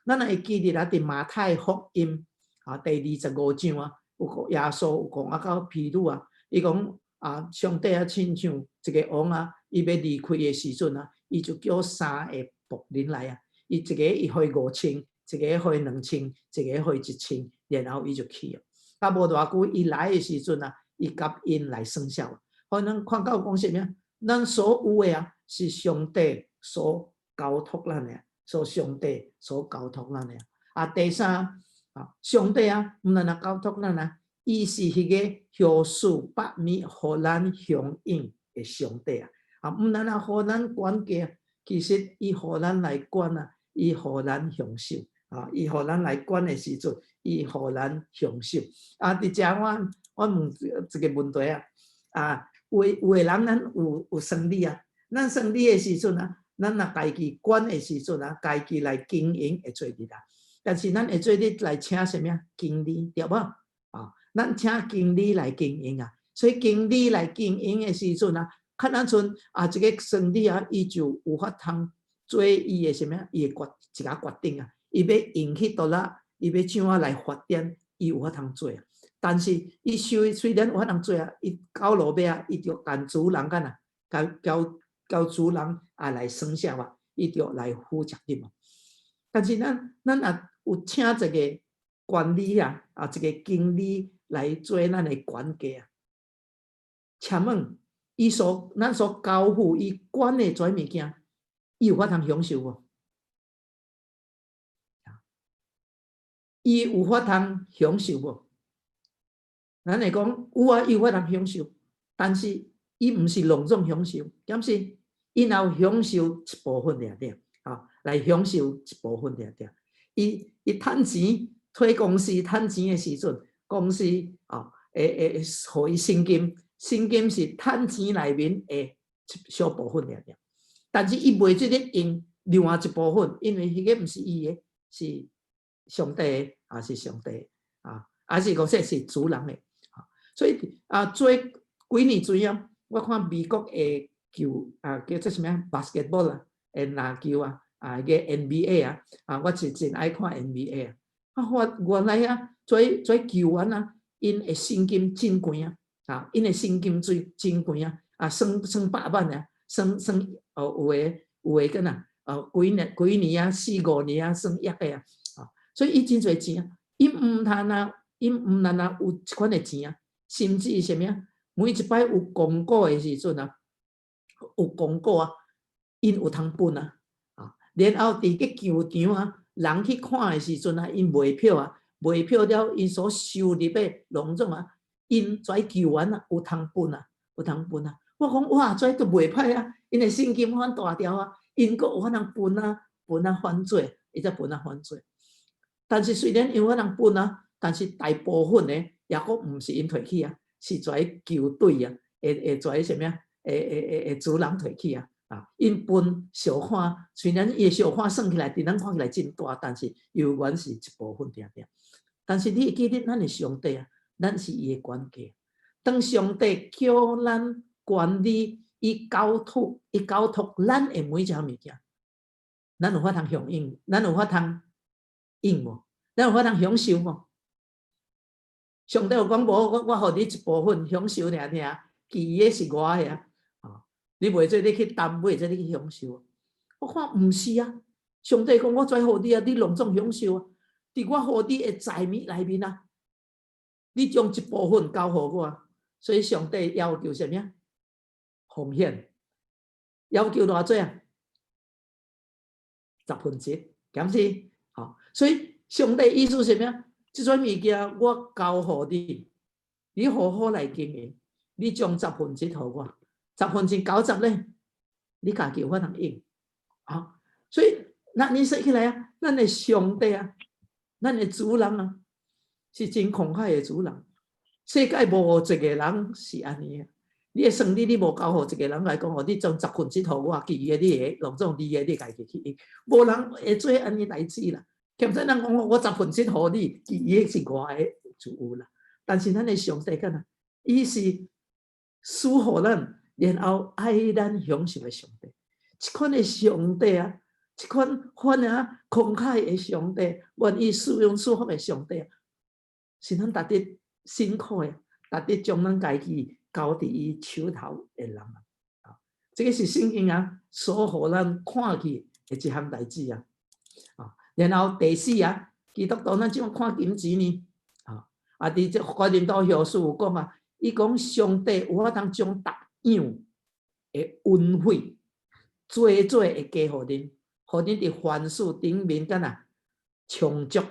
Speaker 1: 咱若會記得啊，佇馬太福音啊第二十五章啊，有個耶穌有講啊，佮彼得啊，伊講啊，上帝啊，親像一個王啊，伊欲離開的時陣啊，伊就叫三個僕人來啊，伊一個伊予伊5000，一個予伊2000，一個予伊1000，然後伊就去啊。啊，無偌久，伊來的時陣啊，伊共𪜶來算數。可能看到講啥物？咱所有的啊，是上帝所交託咱的，所上帝所交託咱的。啊，第三啊，上帝啊，毋但若交託咱啊，伊是彼個許賜百物予咱享用的上帝啊！啊，毋但若予咱管家，其實伊予咱來管啊，伊予咱享受啊，伊予咱來管的時陣，伊予咱享受。啊，佇遮我問一個問題啊，啊，有的人咱有生理啊，咱生理的時陣啊，咱若家己管的時陣啊，家己來經營會做得啦。但是咱會做得來請啥物啊？經理對無？啊，咱請經理來經營啊。所以經理來經營的時陣啊，較咱像啊，這個生理啊，伊就有法通做伊的啥物啊？伊的決一個決定啊，伊欲用去佗落，伊欲怎啊來發展，伊有法通做啊。但是伊雖然有法通做啊，伊到落尾啊，伊就共主人敢若，交交主人啊來算數啊，伊就來負責任啊。但是咱若有請一個管理啊，啊一個經理來做咱的管家啊，請問伊所咱所交付伊管的這物件，伊有法通享受無？伊有法通享受無？咱會講有啊，伊有法通享受，但是伊毋是攏總享受，敢是？伊若有享受一部分爾爾，啊，來享受一部分爾爾。伊伊趁錢替公司趁錢的時陣，公司哦會會予伊薪金，薪金是趁錢內面的一小部分爾爾。但是伊袂做得用另外一部分，因為彼个毋是伊的，是上帝的，啊是上帝的啊，還是講說是主人的。所以啊，做幾年前啊，我看美國的球啊，叫做啥物啊，basketball 啊，的籃球啊，啊，個 NBA 啊，啊，我是真愛看 NBA 啊。啊，我原來啊，做做球員啊，𪜶的薪金真懸啊，啊，𪜶的薪金最真懸啊，啊，算算百萬啊，算算哦，有的有的敢若哦，幾年幾年啊，四五年啊，算億的啊，啊，所以伊真濟錢啊，𪜶毋通啊，𪜶毋但啊有這款的錢啊，甚至是啥物啊？每一擺有廣告的時陣啊，有廣告啊，𪜶有通分啊，啊，然後佇個球場啊，人去看的時陣啊，𪜶賣票啊，賣票了，𪜶所收入的攏總啊，𪜶這球員啊有通分啊，有通分啊。我講哇，這都袂歹啊，𪜶的薪金遐大條啊，𪜶閣有法通分啊，分啊反做，伊才分啊反做。但是雖然有法通分啊，但是大部分的抑閣毋是𪜶提去啊，是這球隊啊，會會這啥物啊？會會會會主人提去啊！啊，𪜶分小可，雖然伊的小可算起來，佇咱看起來真大，但是猶原是一部分爾爾。但是你會記得，咱的上帝啊，咱是伊的管家。當上帝叫咱管理，伊交託，伊交託咱的每一項物件，咱有法通響應，咱有法通應無？咱有法通享受無？上帝有講無？我予你一部分享受爾爾，其餘的是我的啊！你袂做你去擔，袂做你去享受。我看毋是啊！上帝講我跩予你啊，你攏總享受啊！佇我予你的財物內面啊，你將一部分交予我，所以上帝要求啥物啊？奉獻，要求偌濟啊？十分之一，敢是？吼，所以上帝意思是啥物啊？這種物件我交予你，你好好來經營，你將十分之一予我，十分之九十咧，你家己有法通用，啊，所以咱你說起來啊，咱的上帝啊，咱的主人啊，是真慷慨的主人。世界無一個人是按呢。你的算你，你無交予一個人來講哦，你將十分之一予我，其餘的你會攏總你的，你家己去用。無人會做按呢代誌啦。欠債人講我十分之一予你，其餘的是我的自由啦。但是咱的上帝敢若，伊是賜予咱，然後愛咱享受的上帝。這款的上帝啊，這款款啊慷慨的上帝，願意使用賜福的上帝，是咱值得信靠的，值得將咱家己交佇伊手頭的人啊！這個是聖經啊，所予咱看見的一項代誌啊！啊，然後第四啊，基督徒咱怎樣看金錢呢？啊，啊，佇這哥林多後書有講啊，伊講上帝有法通將逐樣的恩惠，濟濟會加予恁，予恁佇凡事頂面敢若充足，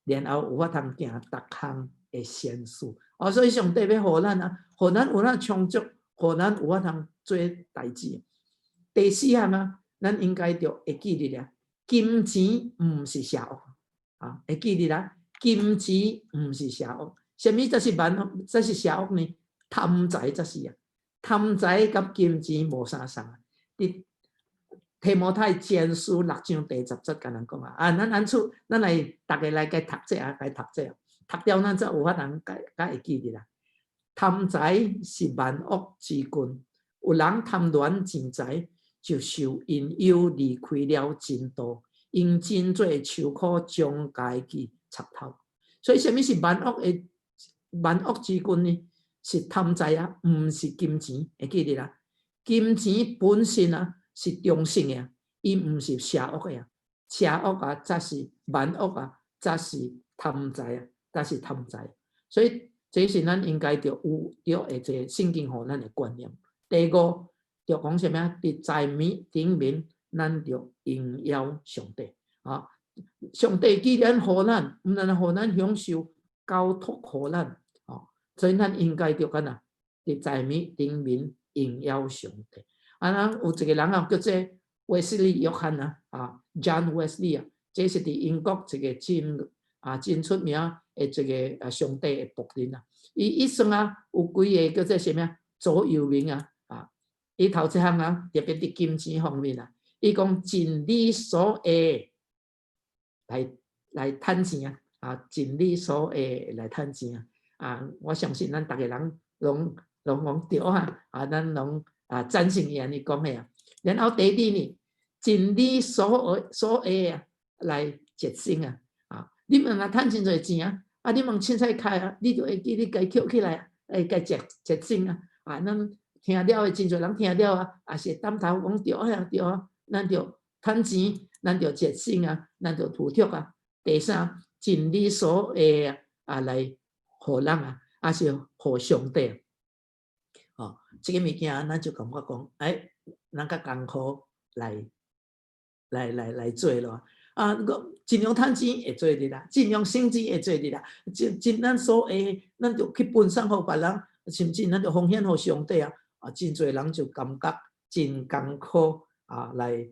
Speaker 1: 然後有法通行逐項的善事。哦，所以上帝欲予咱啊，予咱有咱充足，予咱有法通做代誌。第四項啊，咱應該著會記得啊，金錢毋是邪惡啊，會記得啊，金錢毋是邪惡。啥物才是萬，才是邪惡呢？貪財才是啊，貪財佮金錢無相仝啊。佇提摩太前書六章第十節共咱講啊，啊，咱按厝，咱來逐家來共讀這啊，共讀這，讀了咱才有法通較較會記得啦。貪財是萬惡之根，有人貪戀錢財，就受引誘離開了真道，用真濟愁苦將家己插透。所以，啥物是萬惡的萬惡之根呢？是貪財啊，毋是金錢，會記得啦。金錢本身啊是中性的，伊毋是邪惡的啊。邪惡啊，才是萬惡啊，才是貪財啊，才是貪財。所以，這是咱應該著有著的這個聖經予咱的觀念。第五，著講啥物啊？佇財物頂面，咱著榮耀上帝啊！上帝既然予咱，毋但予咱享受，交託予咱，哦，所以咱應該著敢若佇財物頂面榮耀上帝。啊，咱有一個人啊，叫做衛斯理約翰啊，啊，John Wesley 啊，這是佇英國一個真啊，真出名的一个啊上帝的僕人啊。伊一生啊有幾个叫做啥物啊座右銘啊啊，伊頭一項啊特別佇金錢方面啊，伊講盡你所會來趁錢啊，啊盡你所會來趁錢啊，啊我相信咱逐个人攏講對啊，啊咱攏啊贊成伊按呢講的啊。然後第二呢，盡你所會啊來節省啊，啊你毋若趁真濟錢啊，啊你往凊彩開啊，你就會記你家抾起來啊，會共節省啊，啊咱聽了的真濟人聽了啊，也是會點頭講對啊對啊，咱著趁錢，咱著節省啊，咱著吐託啊。第三，盡你所會啊，啊來予人啊，抑是予上帝。哦，這个物件咱就感覺講，欸，咱較艱苦來做咯。啊，我盡量趁錢會做得啦，盡量省錢會做得啦。盡咱所會，咱就去分送予別人，甚至咱就奉獻予上帝啊。啊，真濟人就感覺真艱苦啊，來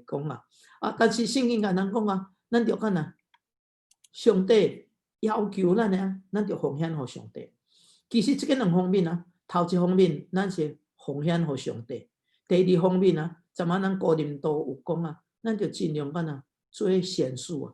Speaker 1: 講啊。啊，但是聖經共咱講啊，咱著看啊，上帝要求咱啊，咱著奉獻予上帝。其實這个兩方面啊，頭一方面咱是奉獻予上帝，第二方面啊，昨晚咱哥林多有講啊，咱著盡量按怎做善事啊，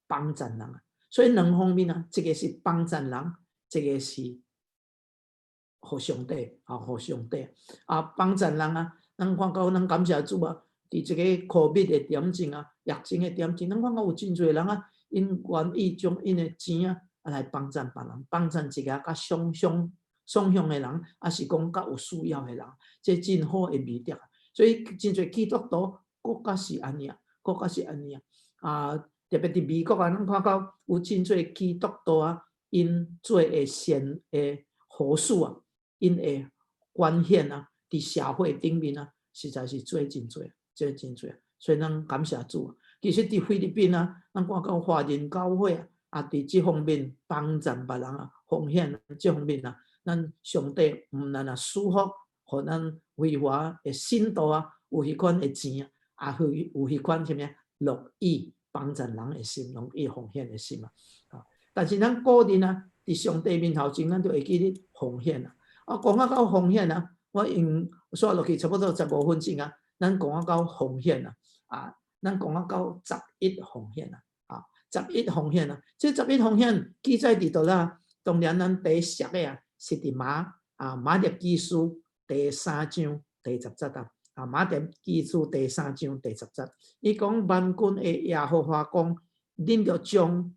Speaker 1: 幫贊人啊。所以兩方面啊，一个是幫贊人，一个是予上帝啊，予上帝啊，幫贊人啊。咱看到咱感謝主啊，佇這个 COVID 的點鐘啊，疫情的點鐘，咱看到有真濟人啊，𪜶願意將𪜶的錢啊，來幫贊別人，幫贊一个較雙向的人，抑是講較有需要的人，這真好的美德。所以真濟基督徒閣較是按呢啊，閣較是按呢啊。啊，特別佇美國啊，咱看到有真濟基督徒啊，𪜶做的善的好事啊，𪜶的捐獻啊，佇社會頂面啊，實在是做真濟，做真濟。所以咱感謝主。其實佇菲律賓啊，咱看到華人教會啊，啊，佇這方面幫贊別人啊，奉獻這方面啊，咱上帝毋但啊賜福，予咱菲華的信徒啊，有彼款的錢啊，也有彼款啥物樂意幫贊人的心，樂意奉獻的心啊。啊，但是咱個人啊，佇上帝面頭前，咱著會記得奉獻啊。啊，講啊到奉獻啊，我用煞落去差不多15分鐘啊，咱講啊到奉獻啊，啊，咱講啊到十一奉獻啊，啊，十一奉獻啊，這十一奉獻記載佇佗啦？當然咱第一熟的啊，是佇馬列基書第三章第十節啊，啊，馬列基書第三章第十節，伊講萬軍的耶和華講，恁著將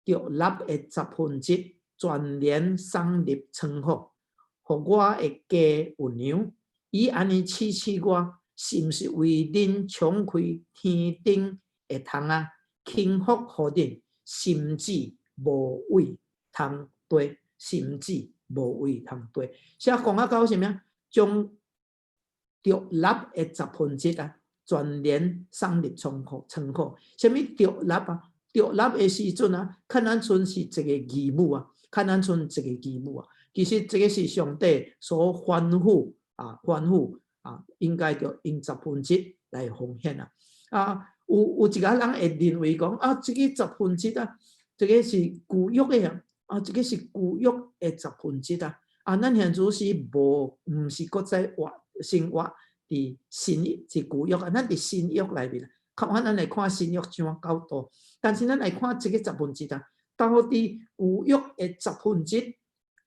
Speaker 1: 獨立的十分之一全然送入倉庫，予我的家有糧。以按呢試試我，是毋是為恁敞開天頂的窗啊，傾福予恁，甚至無位通堆，甚至無位通堆。寫講啊到啥物啊？將獨立的十分之一啊，全然送入倉庫。倉庫，啥物獨立啊？獨立的時陣啊，較咱賰是一個義務啊，較咱賰一個義務啊。其實這个是上帝所吩咐啊，吩咐啊，應該著用十分之一來奉獻啊。啊，有一个人會認為講啊，這個十分之一啊，這个是舊約的啊，啊，這个是舊約的十分之一啊。啊，咱現在是無，毋是閣再活生活佇新是舊約啊，咱佇新約內面，較晚咱來看新約怎教導，但是咱來看這个十分之一啊，到底舊約的十分之一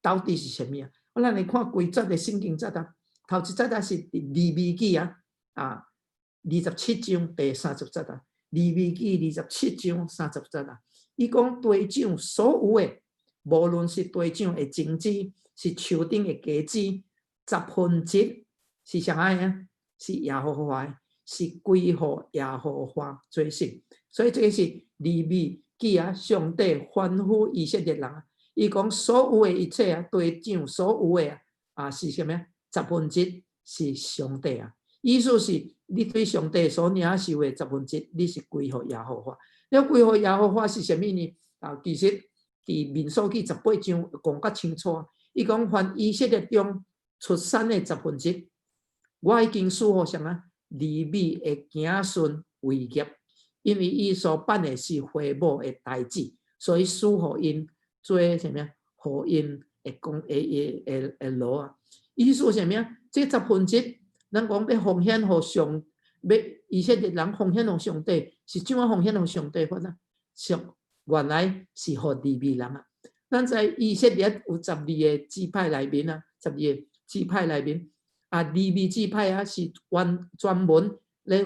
Speaker 1: 到底是啥物啊？咱來看幾節的聖經節啊，頭一節啊是佇利未記啊，啊，27章第30節啊，利未記二十七章三十節啊，伊講地長所有的，無論是地長的種子，是樹頂的果子，十分之一是啥愛啊？是耶和華的，是歸予耶和華做聖。所以這个是利未記啊，上帝吩咐以色列人啊，伊講所有的一切啊，地長所有的啊，啊是啥物？十分之一是上帝啊。意思是你對上帝所領受的十分之一，你是歸予耶和華。了歸予耶和華是啥物呢？啊，其實佇民數記18章講較清楚。伊講凡以色列中出產的十分之一，我已經賜予啥啊？利未的子孫為業，因為伊所辦的是會幕的代誌。所以賜予𪜶做啥物啊？予𪜶會講會會會會路啊。意思啥物啊？這十分之一，咱講欲奉獻予上，欲以色列人奉獻予上帝，是怎樣奉獻予上帝法啊？上原來是予利未人啊。咱知以色列有十二个支派內面啊，十二个支派內面啊，利未支派啊是專專門咧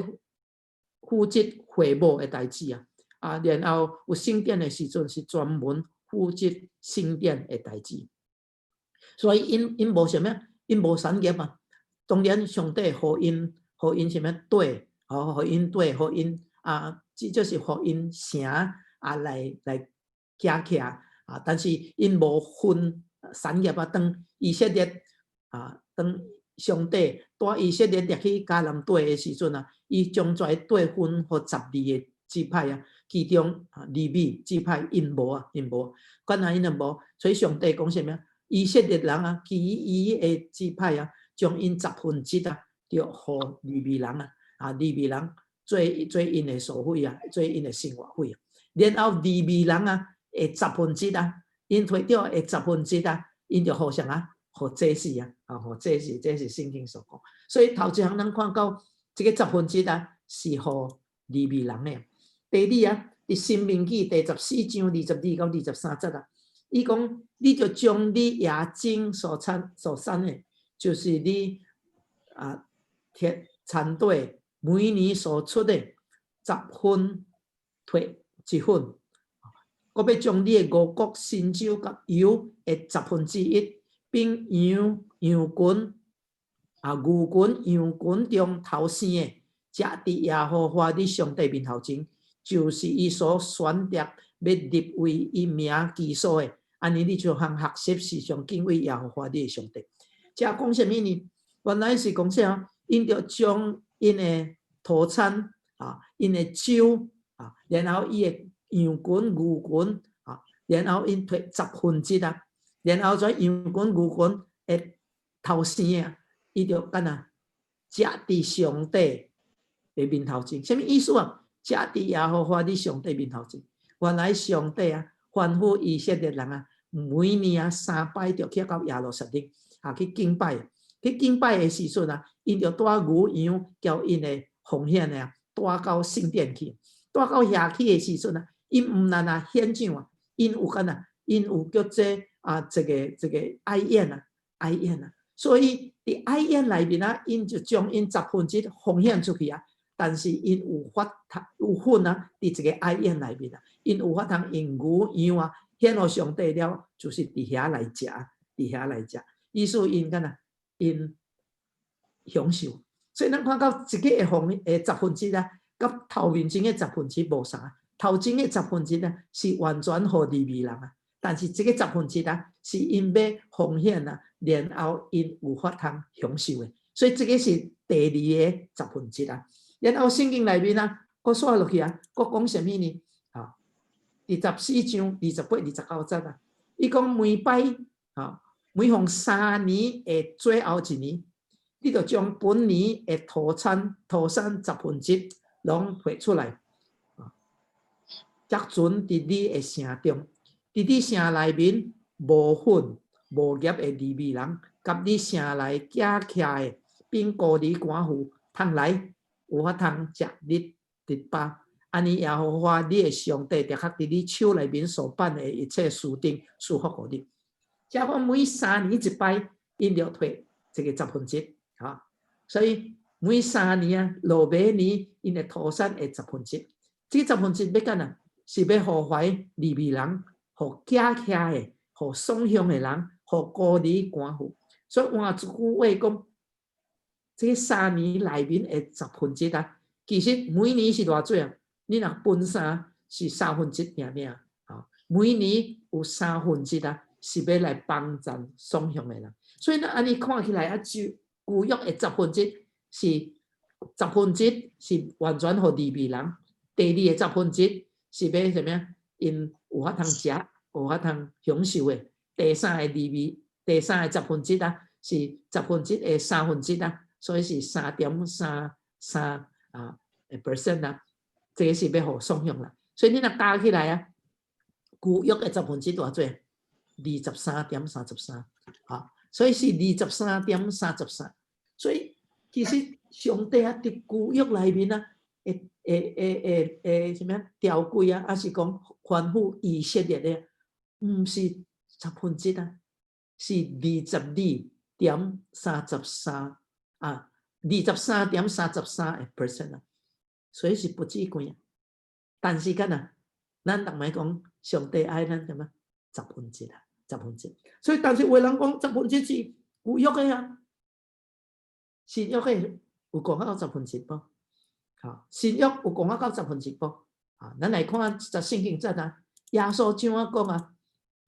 Speaker 1: 負責會幕的代誌啊。啊，然後有聖殿的時陣是專門負責聖殿的代誌。所以𪜶𪜶無啥物，𪜶無產業啊。當然上帝予𪜶予𪜶啥物地，吼，予𪜶地，予𪜶啊，至少是予𪜶城啊來來建起來啊。但是𪜶無分產業啊，當以色列啊，當上帝帶以色列入去迦南地的時陣啊，伊將這地分予十二个支派啊，其中啊利未支派𪜶無啊，𪜶無，敢若𪜶就無，所以上帝講啥物？以色列人啊，其餘伊的支派啊，將𪜶十分之一啊，著予利未人啊，啊利未人做做𪜶的所費啊，做𪜶的生活費。然後利未人啊，的十分之一啊，𪜶提著的十分之一啊，𪜶就予啥啊？予祭司啊，啊予祭司，這是聖經所講。所以頭一項咱看到這个十分之一啊，是予利未人的。第二啊，佇申命記第十四章二十二到二十三節啊，伊講你著將你夜間所產所產的，就是你啊田田地每年所出的十分提一份，閣欲將你的五穀新酒佮油的十分之一，並羊羊群啊牛群羊群中頭生的，食佇耶和華你上帝面頭前，就是伊所選擇欲立為伊名居所的，按呢你就通學習時常敬畏耶和華你的上帝。這講啥物呢？原來是講啥？𪜶著將𪜶的土產啊，𪜶的酒啊，然後伊的羊群、牛群啊，然後𪜶提十分之一啊，然後這羊群、牛群的頭生啊，伊就敢若食佇上帝的面頭前，啥物意思啊？食佇耶和華你上帝面頭前。原來上帝啊，吩咐以色列人啊，每年啊三擺著去到耶路撒冷啊去敬拜。去敬拜的時陣啊，𪜶就帶牛羊交𪜶的奉獻的啊，帶到聖殿去。帶到遐去的時陣啊，𪜶毋但啊獻上啊，𪜶有敢若，𪜶有叫做啊這个這个愛宴啊，愛宴啊。所以佇愛宴內面啊，𪜶就將𪜶十分之一奉獻出去啊。但是𪜶有法通有份啊，佇這个愛宴內面啊，𪜶有法通用牛羊啊獻予上帝了，就是佇遐來食，佇遐來食。意思𪜶敢若𪜶享受。所以咱看到一个會奉的十分之一啊，佮頭面前的十分之一無相仝。頭前的十分之一啊，是完全予利未人啊，但是這个十分之一啊，是𪜶欲奉獻啊，然後𪜶有法通享受的。所以這个是第二个十分之一啊。然後聖經內面啊，閣煞落去啊，閣講啥物呢？啊，第十四章二十八、二十九節啊，伊講每擺啊，每逢三年的最後一年，你就將本年的土產土產十分之一攏提出來，啊，積存佇你的城中，佇你城內面無份無業的利未人，佮你城內寄徛的，並孤兒寡婦，通來有法通食日得飽。按呢耶和華你的上帝，的確佇你手內面所辦的一切事頂賜福予你。這講每三年一擺，𪜶就提這个十分之一，哈。所以每三年啊，落尾年，𪜶的土產的十分之一。這个十分之一欲幹啊？是欲予懷利未人，予寄徛的，予爽鄉的人，予孤兒寡婦。所以換一句話講，這个三年內面的十分之一啊，其實每年是偌濟啊？你若分三是三分之一爾爾啊，每年有三分之一啊，是欲來幫贊爽鄉的人。所以咱按呢看起來啊，就舊約的十分之一是十分之一是完全予利未人，第二个十分之一是欲啥物啊？𪜶有法通食，有法通享受的。第三个利未，第三个十分之一啊，是十分之一的三分之一啊，所以是3.33啊 percent 啊，這个是欲予爽鄉啦。所以你若加起來啊，舊約的十分之一偌濟？23.33，啊，所以是二十三點三十三。所以其實上帝啊，佇舊約內面啊，會會會會會啥物啊？條規啊，抑是講吩咐以色列的，毋是十分之一啊，是22.33啊，23.33% 啊，所以是不至貴啊。但是敢若，咱逐擺講上帝愛咱啥物？十分之一啊，十分之一。所以，但是有的人講十分之一是舊約的啊，新約的有講到十分之一無？吼，新約有講到十分之一無？啊，咱來看一節聖經節啊，耶穌怎樣講啊？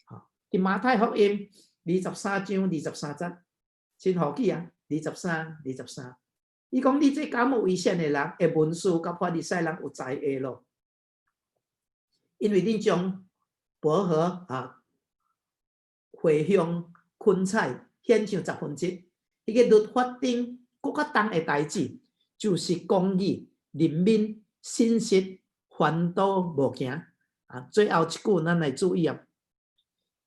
Speaker 1: 吼，佇馬太福音23章23節，真好記啊，二十三、二十三。伊講你這假冒為善的人，的文士佮法利賽人有災禍咯，因為恁將薄荷啊、茴香、芹菜獻上十分之一，彼個律法頂閣較重的代誌，就是公義、憐憫、信實，反倒無行。啊，最後一句咱來注意啊，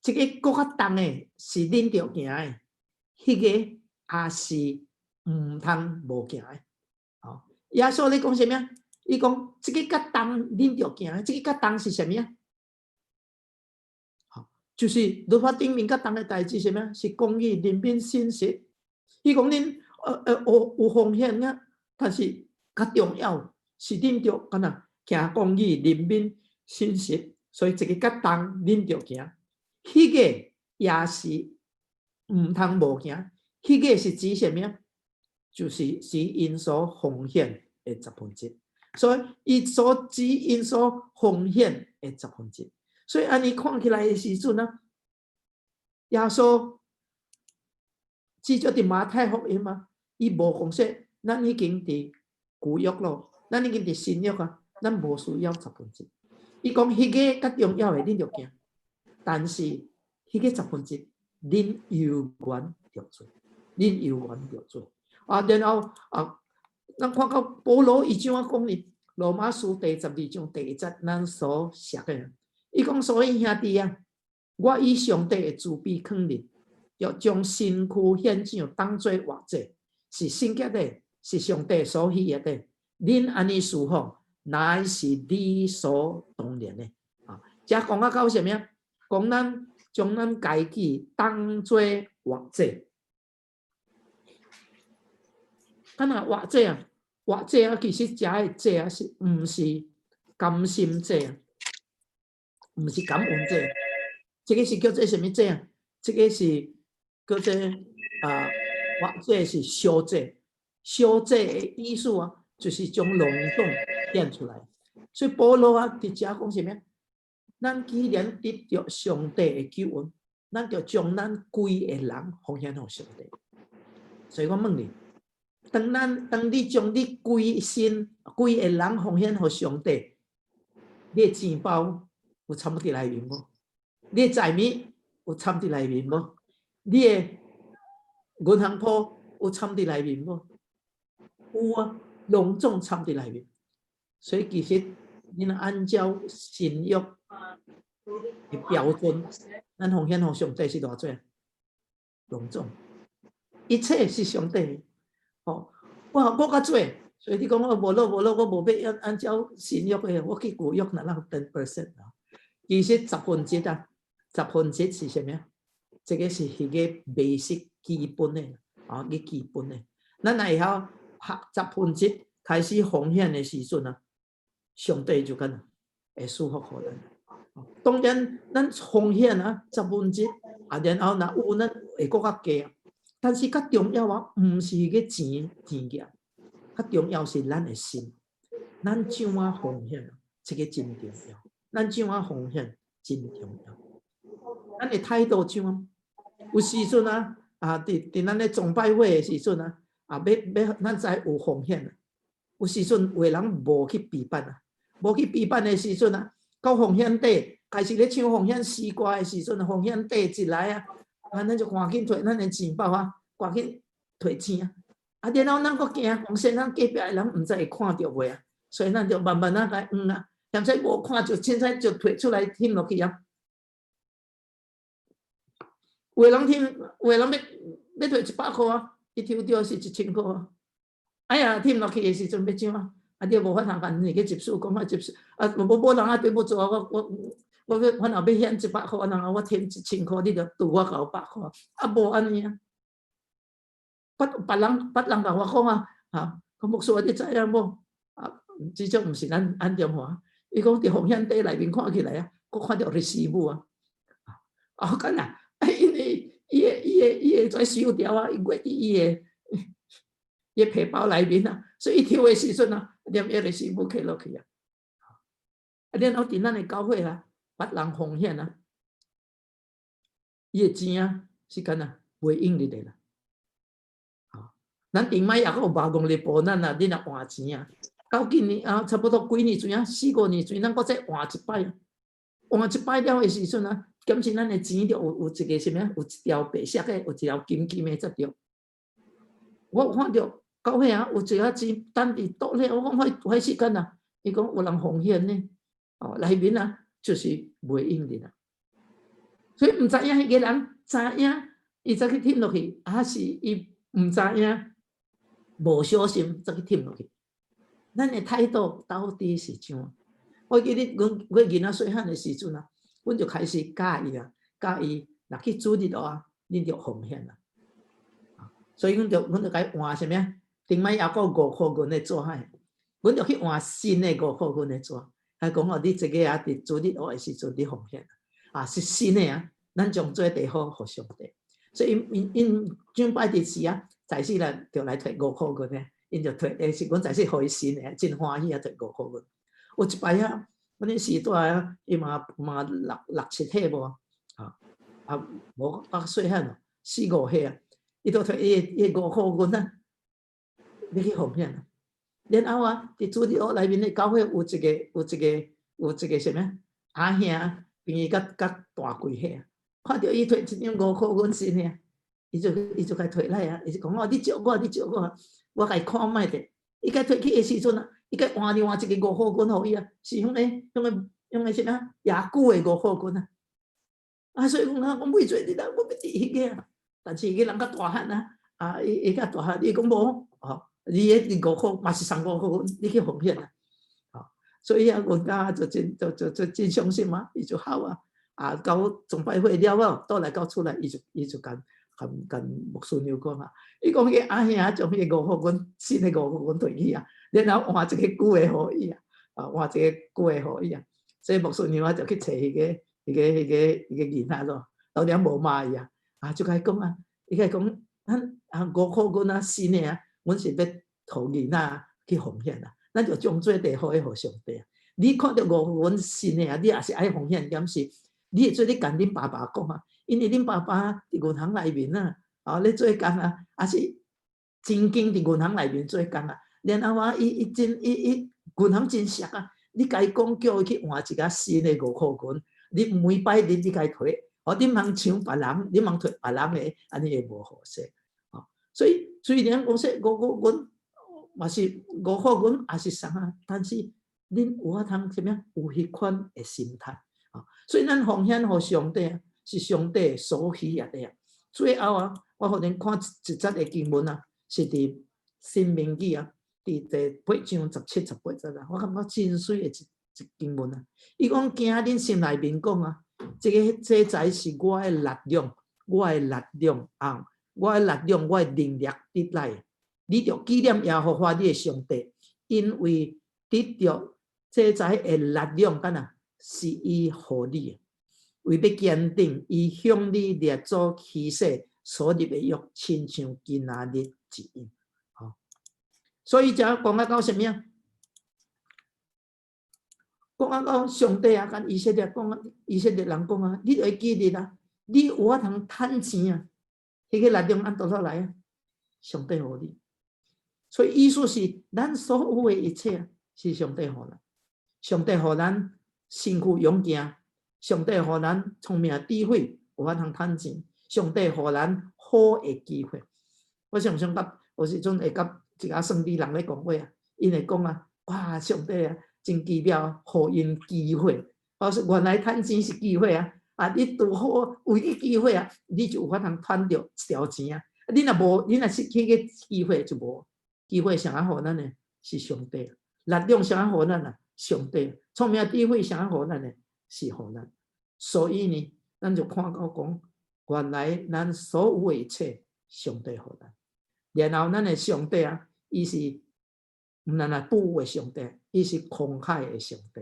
Speaker 1: 這個閣較重的是恁著行的，彼個也是毋通無行的。哦，耶穌咧講啥物啊？伊講這個較重恁著行的，這個較重是啥物啊？吼，就是律法頂面較重的代誌是啥物啊？是公義、憐憫、信實。伊講恁有奉獻啊，但是較重要是恁著敢若行公義、憐憫、信實，所以這個較重恁著行，彼個也是毋通無行。彼個是指啥物啊？就是指𪜶所奉獻的十分之一。所以伊所指𪜶所奉獻的十分之一。所以按呢看起來的時陣啊，耶穌至少佇馬太福音啊，伊無講說咱已經佇舊約咯，咱已經佇新約啊，咱無需要十分之一。伊講彼個較重要的，恁著行，但是彼個十分之一，恁猶原著做，恁猶原著做。啊，然後啊，咱看到保羅伊怎樣講呢？羅馬書第12章第一節，咱所熟的。伊講所以兄弟啊，我以上帝的慈悲勸恁，著將身軀獻上當做活祭，是聖潔的，是上帝所喜悅的。恁按呢事奉，乃是理所當然的。啊，遮講啊到啥物啊？講咱將咱家己當做活祭。敢若活祭啊，活祭啊，其實遮的祭啊，是毋是甘心祭啊？毋是感恩祭，這個是叫做啥物祭啊？這個是叫做啊，活祭是燒祭，燒祭的意思啊，就是將攏總獻出來。所以保羅啊，佇遮講啥物？咱既然得著上帝的救恩，咱就將咱規个人奉獻予上帝。所以我問你，當你將你規身、規个人奉獻予上帝，你的錢包有參佇內面無？你的財物有參佇內面無？你的銀行簿有參佇內面無？有啊，攏總參佇內面。所以其實，你若按照新約的標準，咱奉獻予上帝是偌濟？攏總，一切是上帝的。吼，我較濟，所以你講我無咯無咯，我無欲按照新約的，我去舊約哪能 10% 啊？其實十分之一啊，十分之一是啥物啊？這個是彼個 basic 基本的，啊，個基本的。咱若會曉十分之一開始奉獻的時陣啊，上帝就敢會賜福予咱。當然，咱奉獻啊，十分之一啊，然後若有咱會閣較加。但是較重要啊，毋是彼個錢錢額，較重要是咱的心，咱怎樣奉獻，這個真重要。咱怎樣奉獻真重要。咱的態度怎樣？有時陣啊，啊，佇咱咧崇拜會的時陣啊，啊，欲咱知有奉獻啊。有時陣有的人無去備辦啊，無去備辦的時陣啊，到奉獻短開始咧唱奉獻詩歌的時陣，奉獻短一來啊，啊，咱就趕緊提咱的錢包啊，趕緊提錢啊。啊，然後咱閣驚講說咱隔壁的人毋知會看著袂啊，所以咱就慢慢仔共囥啊，踮說無看著，凊彩就提出來翕落去啊。有的人添，有的人欲提100箍啊，伊抽著是1000箍啊。哎呀，添落去的時陣欲怎啊？啊，你無法通共你去執事講啊，執事啊，無人啊，對欲做啊，我若欲獻100箍，人啊，我添1000箍，你著拄我900箍，啊，無按呢啊。別人共我講啊，哈，講牧師你知影無？啊，這種毋是咱安中華，伊講佇奉獻袋內面看起來啊，閣看著利息啊。啊，敢若啊，因為伊的這收條啊，伊月佇伊的皮包內面啊，所以伊抽的時陣啊，連伊利息揢落去啊。啊，然後佇咱的教會啊，別人奉獻啊，伊的錢啊是敢若袂用得的啦。咱頂擺抑閣有罷工日報，咱若你若換錢啊，到今年啊，差不多幾年前啊，四五年前，咱閣再換一擺，換一擺了的時陣啊，檢視咱的錢就有一個啥物啊？有一條白色的，有一條金金的才對。我有看著教會啊，有一個錢等佇桌咧，我講彼時間啊，伊講有人奉獻呢，哦，內面啊就是袂用得啦。所以毋知影彼個人知影，伊才去添落去，還是伊毋知影，無小心才去添落去。咱的態度到底是怎？我記得阮我囡仔細漢的時陣啊，阮就開始教伊啊，教伊若去主日學啊，恁著奉獻啊。所以阮就共伊換啥物啊？頂擺猶閣有5箍銀的紙仔，阮就去換新的五箍銀的紙。伊講哦，你這個啊，佇主日學的時陣你奉獻啊，是新的啊，咱將這地方予上帝。所以𪜶𪜶上擺佇時啊，在時咧就來提五箍銀的，𪜶就提，是阮在時予伊新的，真歡喜啊，提五箍銀。有一擺啊，阮彼時帶啊，伊嘛六七歲無啊，啊無較細漢哦，四五歲啊，伊就提伊的五箍銀啊，欲去奉獻啊。然後啊，佇主日學內面的教會有一個啥物阿兄，比伊較大幾歲啊，看著伊提一張五箍銀新的，伊就共提來啊，伊就講哦，你借我，你借我，我共伊看覓者。伊共提去的時陣啊，伊共換另外一個五箍銀予伊啊，是向個啥物也久的五箍銀啊。啊，所以講啊，我買做你啦，我欲佇彼個啊。但是彼個人較大漢啊，啊，伊較大漢，伊講無，哦，你彼五箍嘛是送五箍銀，你去奉獻啊。哦，所以啊，阮家就真就就就真傷心啊，伊就哭啊，啊，到崇拜會了後，倒來到厝內，伊就共牧師娘講啊，伊講彼個阿兄將彼個五箍銀新的五箍銀提去啊，然後換一個舊的予伊啊，啊，換一個舊的予伊啊，所以牧師娘啊就去揣彼個囡仔咯，當然無罵伊啊，啊就共伊講啊，伊共伊講，咱啊五箍銀啊新的啊，阮是欲予囡仔去奉獻啊，咱就將這地好予上帝啊。你看著五箍銀新的啊，你也是愛奉獻，敢是？你會做咧共恁爸爸講啊，因為恁爸爸佇銀行內面啊，啊咧做工啊，抑是曾經佇銀行內面做工啊。然後啊，伊伊真伊伊銀行真熟啊，你共伊講叫伊去換一個新的五箍銀，你每擺日你共伊提，哦，你毋通搶別人，你毋通提別人的，按呢會無好勢。哦，所以雖然講說五箍銀嘛是五箍銀，也是送啊，但是恁有法通啥物啊？有彼款的心態。所以咱奉獻予上帝啊，是上帝所喜悅的啊。最後啊，我予恁看一節的經文啊，是佇申命記啊，佇第八章17、18節啊，我感覺真媠的一經文啊。伊講驚恁心內面講啊，這個這才是我的力量，我的力量啊，我的力量，我的能力得來。你著紀念耶和華你的上帝，因為得著這才的力量，敢若是伊予你的，為欲堅定伊向你列祖起誓所立的約，親像今仔日一樣。吼，所以遮講啊到啥物啊？講啊到上帝啊，共以色列講啊，以色列人講啊，你著會記得啊，你有法通趁錢啊，彼個力量按佗來啊？上帝予你。所以意思是，咱所有的一切啊，是上帝予咱。上帝予咱身軀勇健，上帝予咱聰明智慧，有法通趁錢。上帝予咱好的機會。我常常佮有時陣會佮一寡算理人咧講話啊，𪜶會講啊，哇，上帝啊，真奇妙，予𪜶機會。我說原來趁錢是機會啊，啊，你拄好有這機會啊，你就有法通賺著一條錢啊。你若無，你若失去個機會就無機會，誰予咱的？是上帝。力量誰予咱啊？上帝。聰明智慧誰予咱的？是予咱。所以呢，咱就看到講，原來咱所有的一切，上帝予咱。然後咱的上帝啊，伊是毋但若富有的上帝，伊是慷慨的上帝，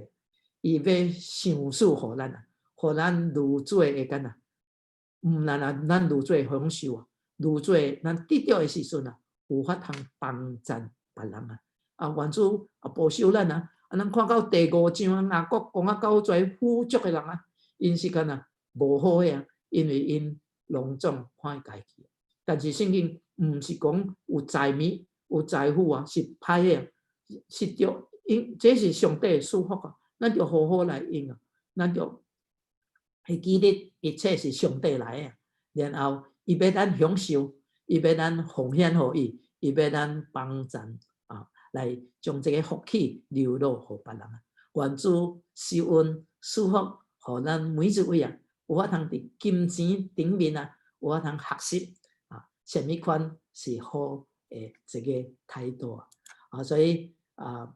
Speaker 1: 伊要賞賜予咱啊，予咱愈濟會敢若，毋但若咱愈濟享受啊，愈濟咱得著的時陣啊，有法通幫贊別人啊。啊，願主啊保守咱啊！啊，咱看到第五章雅各講啊，到遮富足的人啊，𪜶是敢若無好的啊，因為𪜶攏總看家己。但是聖經毋是講有財物、有財富啊，是歹的，是著𪜶這是上帝的賜福啊，咱著好好來用啊，咱著會記得一切是上帝來的，然後伊欲咱享受，伊欲咱奉獻予伊，伊欲咱幫贊啊，來將這个福氣流露予別人啊。願主施恩賜福，予咱每一位啊，有法通佇金錢頂面啊，有法通學習啊，啥物款是好的這个態度啊。啊，所以啊。